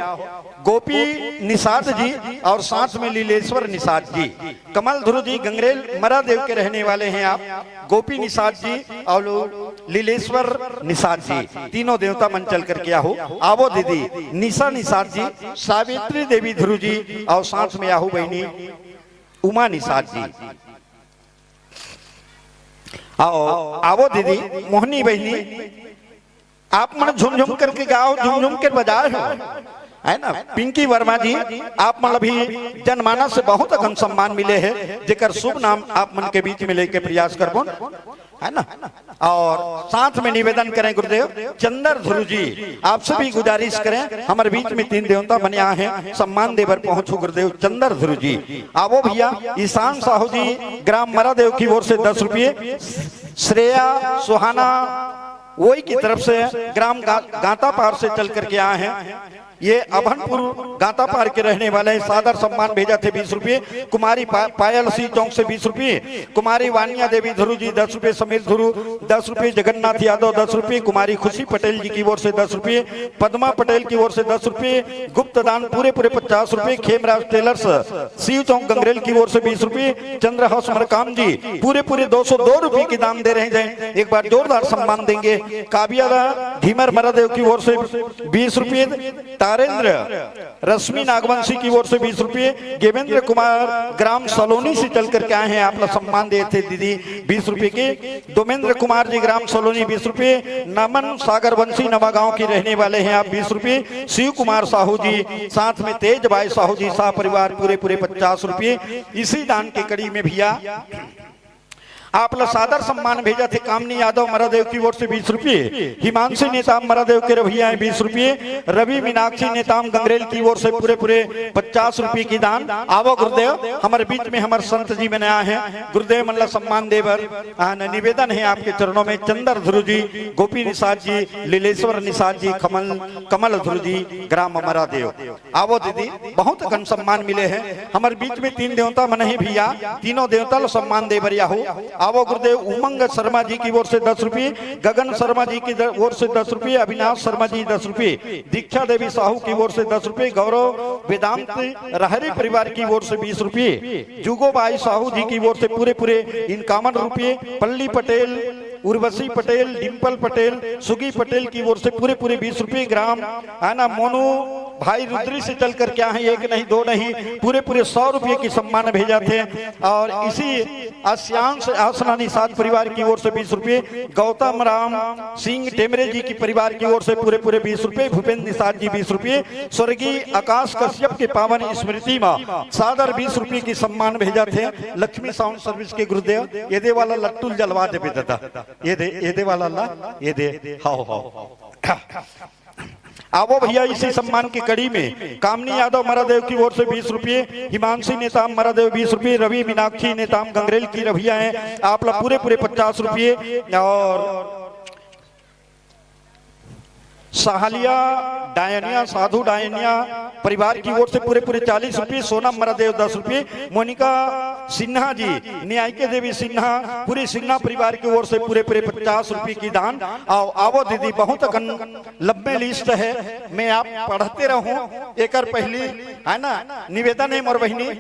गोपी निषाद जी अउ साथ में लीलेश्वर निषाद जी। कमल ध्रुव जी गंगरेल मरादेव के रहने वाले हैं आप। गोपी निषाद जी अउ लीलेश्वर निषाद जी, तीनों देवता मन चल करके आहू। आवो दीदी निशा निषाद जी, सावित्री देवी ध्रुव जी अउ साथ में आहू बहिनी उमा निषाद जी। आओ, आवो दीदी मोहनी बहिनी, आप मन झुमझुम करके गाओ, झुमझुम के बजाए हो, है ना? पिंकी वर्मा जी, आप मन अभी जनमानस से बहुत अकन सम्मान मिले हे, जेकर शुभ नाम आप मन के बीच में लेके प्रयास करबो, है ना? अउ साथ में निवेदन करें गुरुदेव चंदर ध्रुव जी, आपसे भी गुजारिश करें, हमर बीच में तीन देवता बने आए हैं, सम्मान दे बर पहुंचो गुरुदेव चंदर ध्रुव जी। आवो भैया, ईशान साहू जी ग्राम मरादेव की ओर से दस रुपये, श्रेया सुहाना वोई की तरफ से ग्राम गा-, गांतापार से चल करके आए हैं। ये अभनपुर गांतापार के रहने वाले हैं। सादर सम्मान भेजा थे बीस रुपये। कुमारी पा-, पायल सी चौक से बीस रुपये। कुमारी वानिया देवी ध्रुव जी दस रुपये, समीर ध्रुव दस रुपये, जगन्नाथ यादव दस रुपये, कुमारी खुशी पटेल जी की ओर से दस रुपये, पद्मा पटेल की ओर से दस रुपये, गुप्त दान पूरे पूरे पचास रुपये, खेमराज टेलर्स शिव चौक गंगरेल की ओर से बीस रुपये, चंद्रहास मरकाम जी पूरे पूरे दो सौ दो रुपये की दान दे रहे हैं। एक बार जोरदार सम्मान देंगे। काबिया धीमर मरादेव की ओर से बीस रुपये, तारेंद्र रश्मि नागवंशी की ओर से बीस रुपये, गेवेंद्र कुमार ग्राम सलोनी से चल करके आए हैं, आप ला सम्मान देते दीदी बीस रुपये के। डोमेंद्र कुमार जी ग्राम सलोनी बीस रुपये, नमन सागर वंशी नवागांव की रहने वाले हैं आप बीस रुपये, शिव कुमार साहू जी साथ में तेज भाई साहू जी शाह परिवार पूरे पूरे पचास रुपये। इसी दान के कड़ी में भैया आप ला सादर सम्मान भेजा थे कामनी यादव मरादेव की ओर से बीस रुपये, हिमांशु नेताम मरादेव के रभैया हैं बीस रुपये, रवि मीनाक्षी नेताम गंगरेल की ओर से पूरे पूरे पचास रुपये की दान। आवो गुरुदेव, हमर बीच में हमर संत जी मन आए हैं, गुरुदेव मन ला सम्मान दे बर आन निवेदन है आपके चरणों में। चंदर ध्रुव जी, गोपी निषाद जी, लीलेश्वर निषाद जी, कमल कमल ध्रुव जी, ग्राम मरादेव। आवो दीदी, बहुत अकन सम्मान मिले हैं। हमर बीच में तीन देवता मन ही भैया, तीनों देवता लो सम्मान दे बर आहू। आवो गुरुदेव उमंग शर्मा जी की ओर से दस रुपये, गगन शर्मा जी की द-, ओर से दस रुपये, अविनाश शर्मा जी दस रुपये, दीक्षा देवी साहू की ओर से दस रुपये, गौरव वेदांत रहरी परिवार की ओर से बीस रुपये, जुगो बाई साहू जी की ओर से पूरे पूरे इक्यावन रुपये, पल्ली पटेल, उर्वशी पटेल, डिंपल पटेल, सुगी पटेल की ओर से पूरे पूरे बीस रुपये, ग्राम आना मोनू भाई रुद्री से चल करके आए हैं, एक नहीं दो नहीं, पूरे पूरे सौ रुपये की सम्मान भेजा थे। और इसी आस्यांश आसना निषाद परिवार की ओर से बीस रुपये, गौतम राम सिंह टेमरे जी की परिवार की ओर से पूरे पूरे बीस रुपये, भूपेंद्र निषाद जी बीस रुपये, स्वर्गीय आकाश कश्यप के पावन स्मृति में सादर बीस रुपये की सम्मान भेजा थे लक्ष्मी साउंड सर्विस के गुरुदेव। ये दे वाला लट्टू ल जलवा देबे दादा, ये दे, ये दे वाला ला, ये दे, हाओ, हाओ। आवो भैया, इसी सम्मान की कड़ी में कामनी यादव मरादेव की ओर से बीस रुपये, हिमांशी नेताम मरादेव बीस रुपये, रवि मीनाक्षी नेताम गंगरेल की रभैया हैं, आप ला पूरे पूरे पचास रुपये और सहालिया डायनिया, साधु डायनिया परिवार की ओर से पूरे पूरे चालीस रुपये, सोनम मरादेव दस रुपये, मोनिका सिन्हा जी, न्यायिका देवी सिन्हा, पूरी सिन्हा परिवार की ओर से पूरे पूरे पचास रुपये की दान। आओ, आवो दीदी, बहुत अकन लंबे लिस्ट है, मैं आप पढ़ते रहूं। एकर पहली, है ना, निवेदन है मोर बहिनी,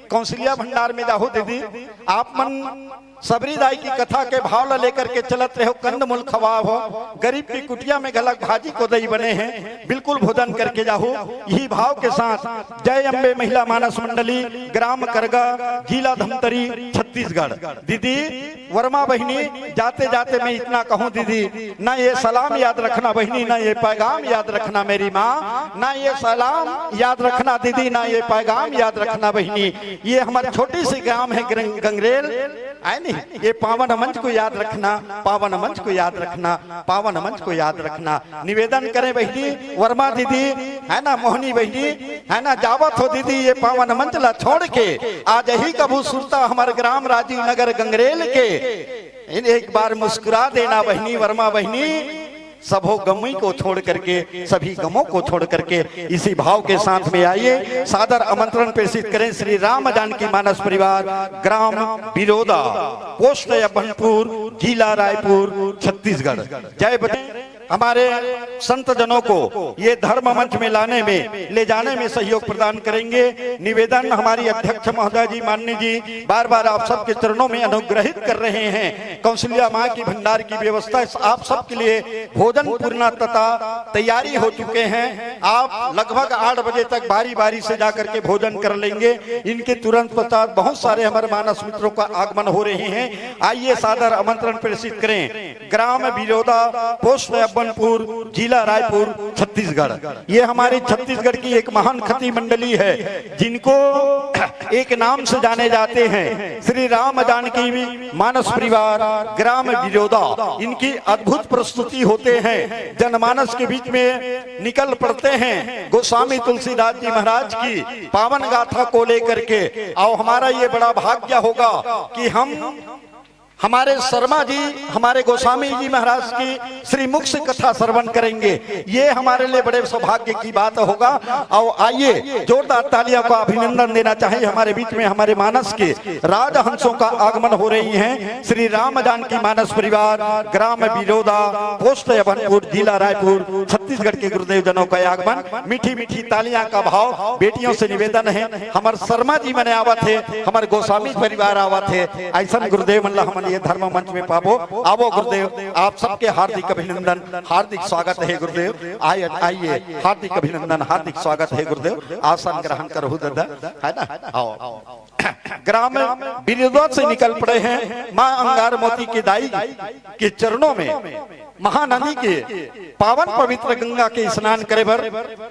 कौशल्या भंडार में जाहू दीदी, आप मन सबरी दाई की कथा के भाव ला लेकर के चलत रहो, कंदमूल खवाव हो, गरीब की कुटिया में घलक भाजी कोदई बने हैं, बिल्कुल भोजन करके जाहू। यही भाव के साथ जय अम्बे महिला मानस मंडली, ग्राम करगा, जिला धमतरी, छत्तीसगढ़। दीदी वर्मा बहिनी, जाते जाते मैं इतना कहूँ दीदी, ना ये सलाम याद रखना बहिनी, ना ये पैगाम याद रखना मेरी माँ, ना ये सलाम याद रखना दीदी, ना ये पैगाम याद रखना बहिनी। ये हमारे छोटी सी ग्राम है गंग-, गंगरेल, है नी? ये पावन मंच को याद रखना, पावन मंच को याद रखना, पावन मंच को याद रखना। निवेदन करें बहिनी वर्मा दीदी, है ना मोहनी बहिनी, है ना, जावत हो दीदी ये पावन मंच ला छोड़ के, आ जही कभू सुरता हमर ग्राम राजीव नगर गंगरेल के। एक बार मुस्कुरा देना बहिनी, वर्मा बहिनी, सबो गमी को छोड़ करके, सभी गमों को छोड़ करके इसी भाव के साथ में आइए। सादर आमंत्रण प्रेषित करें श्री राम जानकी मानस परिवार, ग्राम बिरोदा, पोस्ट अभनपुर, जिला रायपुर, छत्तीसगढ़। जय बजरंग। हमारे संत जनों को ये धर्म मंच में लाने में, ले जाने में सहयोग प्रदान करेंगे। निवेदन, हमारी अध्यक्ष महोदय जी, माननीय जी, बार बार आप सबके चरणों में अनुग्रहित कर रहे हैं। कौशल्या माँ की भंडार की व्यवस्था आप सबके लिए, भोजन पूर्णतः तैयारी हो चुके हैं। आप लगभग आठ बजे तक बारी बारी से जा करके भोजन कर लेंगे। इनके तुरंत पश्चात बहुत सारे हमारे मानस मित्रों का आगमन हो रहे हैं। आइए, सादर आमंत्रण प्रेषित करें ग्राम बिरोदा, पोस्ट अब्बनपुर, जिला रायपुर, छत्तीसगढ़। ये हमारी छत्तीसगढ़ की एक महान खती मंडली है, जिनको एक नाम से जाने जाते हैं श्री राम जानकी मानस परिवार, ग्राम बिरोदा। इनकी अद्भुत प्रस्तुति होते हैं, जनमानस के बीच में निकल पड़ते हैं गोस्वामी तुलसीदास जी महाराज की पावन गाथा को लेकर के। और हमारा ये बड़ा भाग्य होगा कि हम, हमारे शर्मा जी, हमारे गोस्वामी जी महाराज की श्री मुख से कथा श्रवण करेंगे। ये हमारे लिए बड़े सौभाग्य की बात होगा। और आइए, जोरदार तालियों का अभिनंदन देना चाहिए हमारे बीच में हमारे मानस के राजहंसों का आगमन हो रही है। श्री राम जानकी मानस परिवार, ग्राम बिरोदा, पोस्ट अभनपुर, जिला रायपुर, छत्तीसगढ़ के गुरुदेव जनों का आगमन। मीठी मीठी तालियां का भाव। बेटियों से निवेदन है, हमर शर्मा जी मने आवत है, हमर गोस्वामी परिवार आवत है। ऐसन गुरुदेव मन ला हमन ये धर्म मंच में पाबो। आवो गुरुदेव, आप सबके हार्दिक अभिनंदन, हार्दिक स्वागत है गुरुदेव। आइए, आइए, हार्दिक अभिनंदन, हार्दिक स्वागत है गुरुदेव। आसन ग्रहण करहु दादा, है ना? आओ। ग्राम बिरोदा से निकल पड़े हैं माँ अंगार मोती के दाई के चरणों में, महानदी के पावन पवित्र गंगा के स्नान करे बर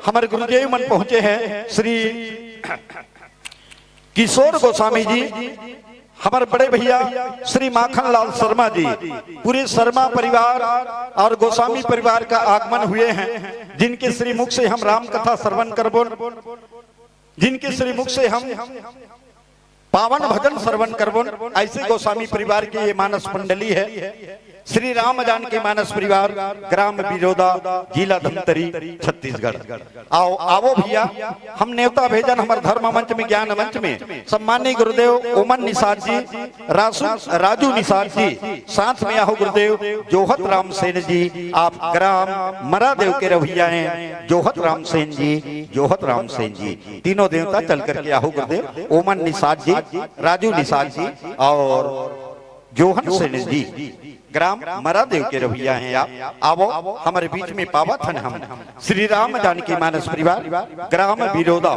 हमर गुरुदेव मन पहुंचे हैं। श्री किशोर गोस्वामी जी, हमर बड़े भैया श्री माखन लाल शर्मा जी, पूरे शर्मा परिवार और गोस्वामी परिवार का आगमन हुए हैं, जिनके श्री मुख से हम राम कथा श्रवण करबो, जिनके श्री मुख से हम पावन भजन श्रवण करबो। ऐसे गोस्वामी परिवार की ये मानस मंडली है। श्री राम जानकी मानस परिवार, ग्राम बिरोदा, जिला धमतरी, छत्तीसगढ़। आओ, आवो भैया, हम नेवता भेजन हमर धर्म मंच में, ज्ञान मंच में सम्माननीय गुरुदेव ओमन निषाद जी, रासू, राजू निषाद जी, साथ में आहो गुरुदेव जोहत राम सेन जी, आप ग्राम मरादेव के रवैया हैं। जोहत राम सेन जी, जोहत राम सेन जी, तीनों देवता चल करके आहो गुरुदेव। ओमन निषाद जी, राजू निषाद जी और जोहन सेन जी, ग्राम मरादेव के रवैया हैं आप। आवो, हमारे बीच में पावत हन हम श्री राम जानकी मानस परिवार, ग्राम बिरोदा,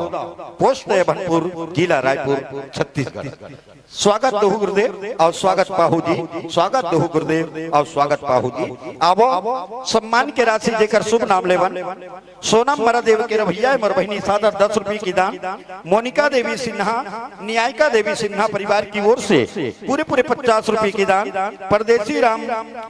पोस्ट अभनपुर, जिला रायपुर, छत्तीसगढ़। स्वागत दोहू गुरुदेव और स्वागत पाहू जी, स्वागत दोहू गुरुदेव और स्वागत पाहू जी। आवो, सम्मान के राशि जेकर शुभ नाम लेवन, सोनम मरादेव के रवैया मोर बहिनी सादर दस रुपये की दान, मोनिका देवी सिन्हा, न्यायिका देवी सिन्हा परिवार की ओर से पूरे पूरे पचास रुपये की दान, परदेसी राम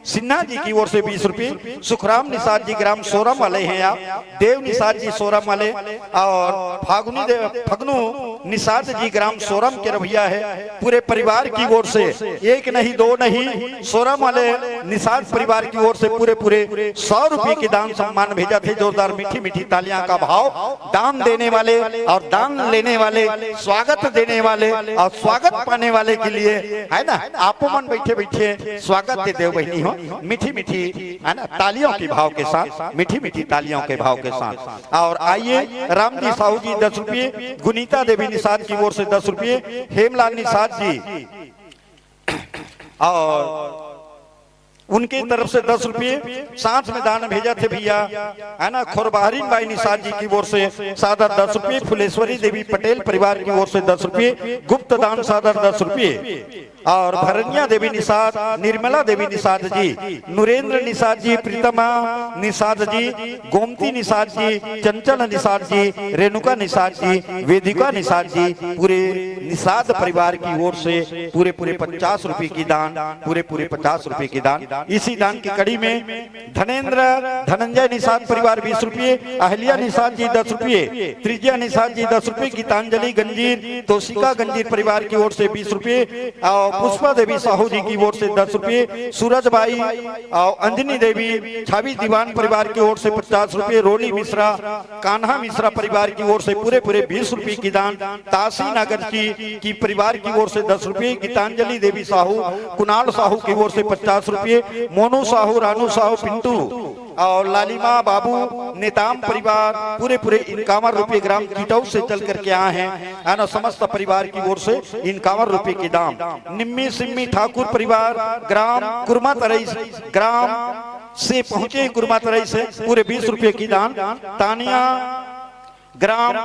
सिन्हा जी की ओर से बीस रुपये, सुखराम निषाद जी ग्राम सोरम वाले हैं आप, देव निषाद जी सोरम वाले और फागुनी देव, फगनू निषाद जी ग्राम सोरम के रवैया है। पूरे परिवार की ओर से एक नहीं, दो नहीं, सोरम वाले निषाद परिवार की ओर से पूरे पूरे सौ रुपये की दान सम्मान भेजत हे। जोरदार मीठी मीठी तालियां का भाव। दान देने वाले और दान लेने वाले, स्वागत देने वाले और स्वागत पाने वाले के लिए, है ना? आपो मन बैठे बैठे स्वागत दे देव बहिनी हो, मीठी मीठी, है ना, तालियों के भाव के साथ, मीठी मीठी तालियों के भाव के साथ। और आइए, रामजी साहू जी दस रुपये, गुनीता देवी निषाद की ओर से दस रुपये, हेमलाल निषाद जी और उनके तरफ से दस रुपये, साथ में दान भेजत हे भैया, है ना, खोरबहरीन बाई निषाद जी की ओर से सादर दस रुपये, फुलेश्वरी देवी पटेल परिवार की ओर से दस रुपये, गुप्त दान सादर दस रुपये और भरनिया देवी निषाद, निर्मला देवी निषाद जी, नुरेंद्र निषाद जी, प्रीतमा निषाद जी, गोमती निषाद जी, चंचल निषाद जी, रेणुका निषाद जी, वेदिका निषाद जी, पूरे निषाद परिवार की ओर से पूरे पूरे पचास रुपये की दान, पूरे पूरे पचास रुपये की दान। इसी दान की कड़ी में धनेंद्र धनंजय निषाद परिवार बीस रुपये, अहल्या निषाद जी दस रुपये, त्रिज्या निषाद जी दस रुपये, गीतांजलि गंजीर, तोशिका गंजीर परिवार की ओर से बीस रुपये और पुष्पा देवी साहू जी की ओर से दस रुपये, सूरज बाई और अंजनी देवी छावी दीवान परिवार की ओर से पचास रुपये, रोली मिश्रा, कान्हा मिश्रा परिवार की ओर से पूरे पूरे बीस रुपये की दान, तासी नगर जी की परिवार की ओर से दस रुपये, गीतांजलि देवी साहू, कुणाल साहू की ओर से पचास रुपये, मोनू साहू, रानू साहू, पिंटू और लालिमा बाबू नेताम परिवार पूरे पूरे इक्यावन रुपये ग्राम कीटौस से चल करके आए हैं, है ना, समस्त परिवार की ओर से इक्यावन रुपये की दान। निम्मी सिम्मी ठाकुर परिवार ग्राम कुर्मा तरई, ग्राम से पहुंचे हैं कुर्मा तरई से, पूरे बीस रुपये की दान। तानिया ग्राम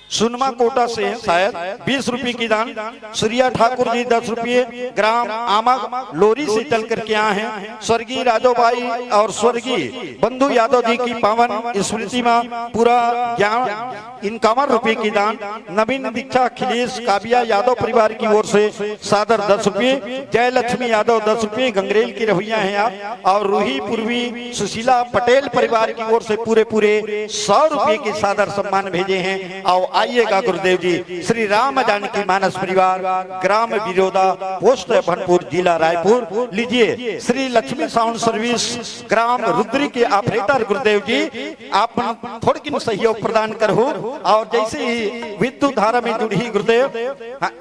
सुनमा कोटा से शायद बीस रुपये की दान। सूर्या ठाकुर जी दस रुपये, ग्राम आमग लोरी से चल करके आए हैं। स्वर्गीय राजो बाई और स्वर्गीय बंधु यादव जी की पावन स्मृति में पूरा ग्यारह इक्यावन रुपये की दान। नवीन दीक्षा अखिलेश काबिया यादव परिवार की ओर से सादर दस रुपये, जयलक्ष्मी यादव दस रुपये, गंगरेल की रवैया हैं आप, और रूही पूर्वी सुशीला पटेल परिवार की ओर से पूरे पूरे सौ रुपये के सादर सम्मान भेजे हैं। और आइएगा गुरुदेव जी, श्री राम जानकी मानस परिवार, ग्राम बिरोदा, पोस्ट अभनपुर, जिला रायपुर। लीजिए, श्री लक्ष्मी साउंड सर्विस, ग्राम रुद्री के ऑपरेटर गुरुदेव जी, आप मन थोड़किन सहयोग प्रदान करहु। और जैसे ही विद्युत धारा में जुड़ही गुरुदेव, हाँ,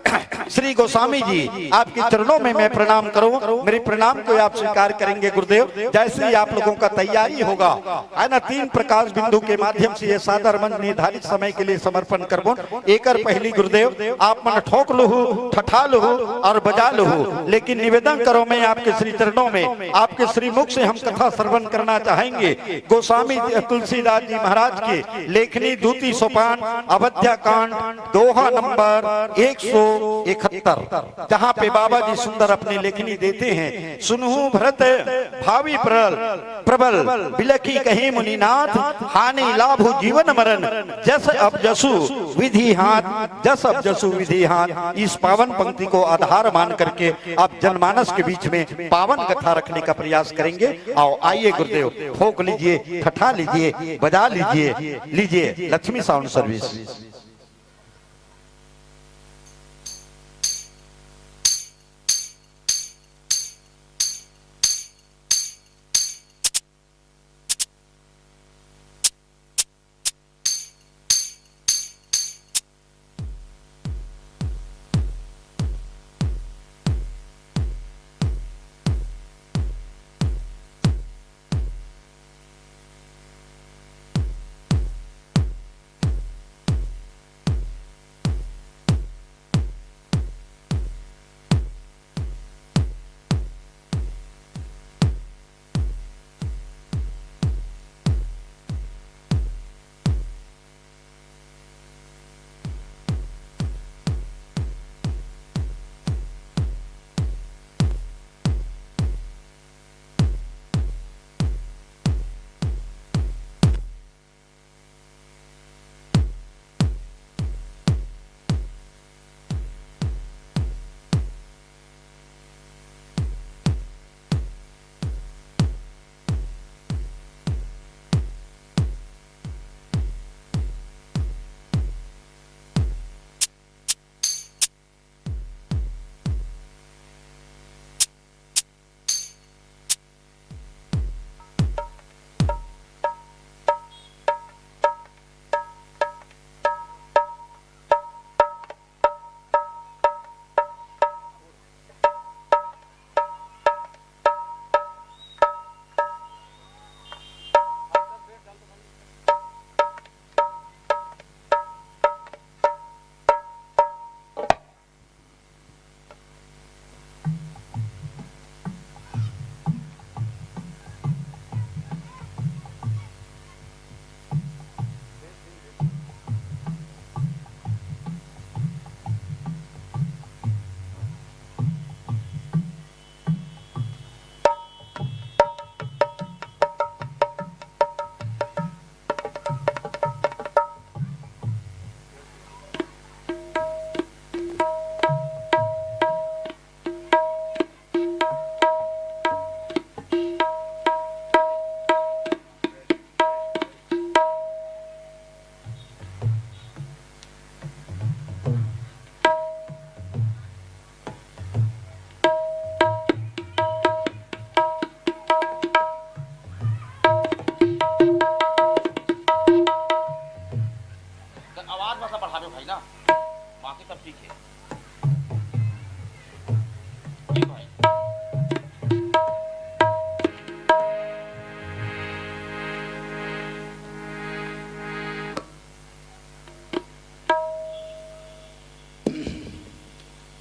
श्री गोस्वामी जी, आपके चरणों में मैं प्रणाम करूं, मेरे प्रणाम को आप स्वीकार करेंगे गुरुदेव। जैसे ही आप लोगों का तैयारी होगा, है ना, तीन प्रकाश बिंदु के माध्यम से ये सादर मंच निर्धारित समय के लिए समर्पण करबो। एकर पहली गुरुदेव, आप मन ठोक लुहु, ठठा लुहु और बजा लुहु, लेकिन निवेदन करो मैं आपके श्री चरणों में, आपके श्री मुख से हम कथा श्रवण करना चाहेंगे। गोस्वामी तुलसीदास जी महाराज की लेखनी दूती सोपान, अवध्या कांड, दोहा नंबर एक सौ इकहत्तर, जहाँ पे बाबा जी सुंदर अपनी लेखनी देते हैं। सुनहु भरत भावी प्रल प्रबल, बिलखि कहे मुनिनाथ, हानि लाभ जीवन मरण, जस अब जसु विधि हाथ, जस अब जसु विधि हाथ। इस पावन पंक्ति को आधार मान करके आप जनमानस के बीच में पावन कथा रखने का प्रयास करेंगे। आओ, आइए गुरुदेव, ठोक लीजिए, ठठा लीजिए, बजा लीजिए, लीजिए लक्ष्मी साउंड सर्विस।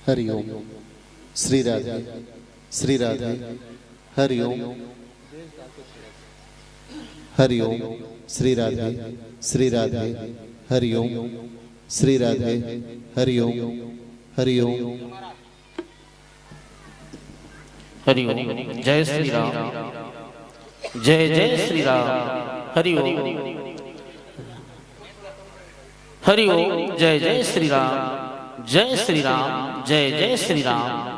हरि ओम। श्री राधे, श्री राधे। हरि ओम। हरि ओम। श्री राधे, श्री राधे। हरि ओम। श्री राधे। हरि ओम। हरि ओम। हरि ओम। जय श्री राम। जय जय श्री राम। हरि ओम। हरि ओम। जय जय श्री राम। जय श्री राम। जय जय श्री राम।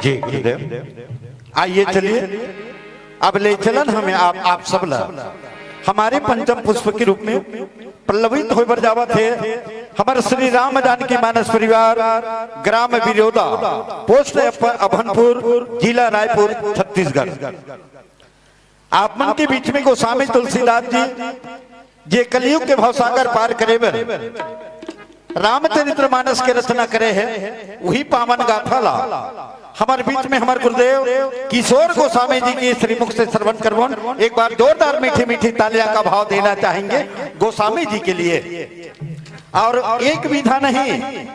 जी गुरुदेव, आइए चलिए, अब ले चलन हमें आप, आप सब ला हमारे पंचम पुष्प के रूप में पल्लवित होय बर जावत हे हमर श्री राम जानकी मानस परिवार, ग्राम बिरोदा, पोस्ट अप-, अभनपुर, जिला रायपुर, छत्तीसगढ़। आप मन के बीच में गोस्वामी तुलसीदास जी, जे कलयुग के भवसागर पार करे बर रामचरित्र मानस के रचना करे हे, वही पावन गाथा ला हमर बीच में हमर गुरुदेव किशोर गोस्वामी जी के श्रीमुख से श्रवण करवन। एक बार जोरदार मीठी मीठी तालियां का भाव देना चाहेंगे गोस्वामी जी के लिए। और एक विधा नहीं,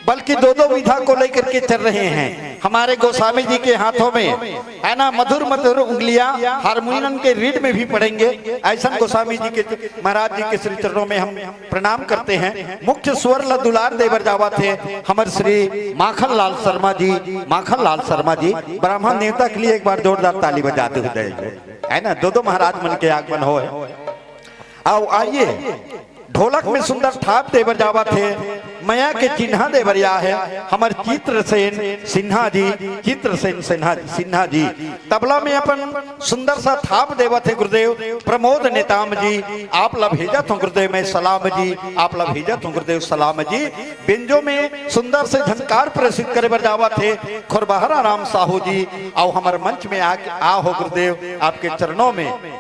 बल्कि दो दो विधा को लेकर के चल रहे हैं हमारे गोस्वामी जी के हाथों में, है ना। मधुर मधुर उंगलियां हारमोनियम के रीड में भी पड़ेंगे। ऐसा गोस्वामी जी के, महाराज जी के श्री चरणों में हम प्रणाम करते हैं। मुख्य स्वर ला दुलार दे बर जावत हे हमर श्री माखन लाल शर्मा जी, माखन लाल शर्मा जी ब्राह्मण नेवता के लिए एक बार जोरदार ताली बजाते हुए, है ना, दो दो महाराज मन के आगमन होय। आओ आइए, ढोलक में सुंदर थाप दे बर जावत हे, मया के चिन्हा दे बर आए हे हमर चित्रसेन सिन्हा जी, चित्रसेन सिन्हा, सिन्हा जी। तबला में अपन सुंदर सा थाप देवत हे गुरुदेव प्रमोद नेताम जी, आप ला भेजत हों गुरुदेव मैं सलाम जी, आप ला भेजत हों गुरुदेव सलाम जी। बेंजो में सुंदर से झनकार प्रेषित करे बर जावत हे खुरबहरा राम साहू जी, आओ हमर मंच में आ, आ हो गुरुदेव आपके चरणों में।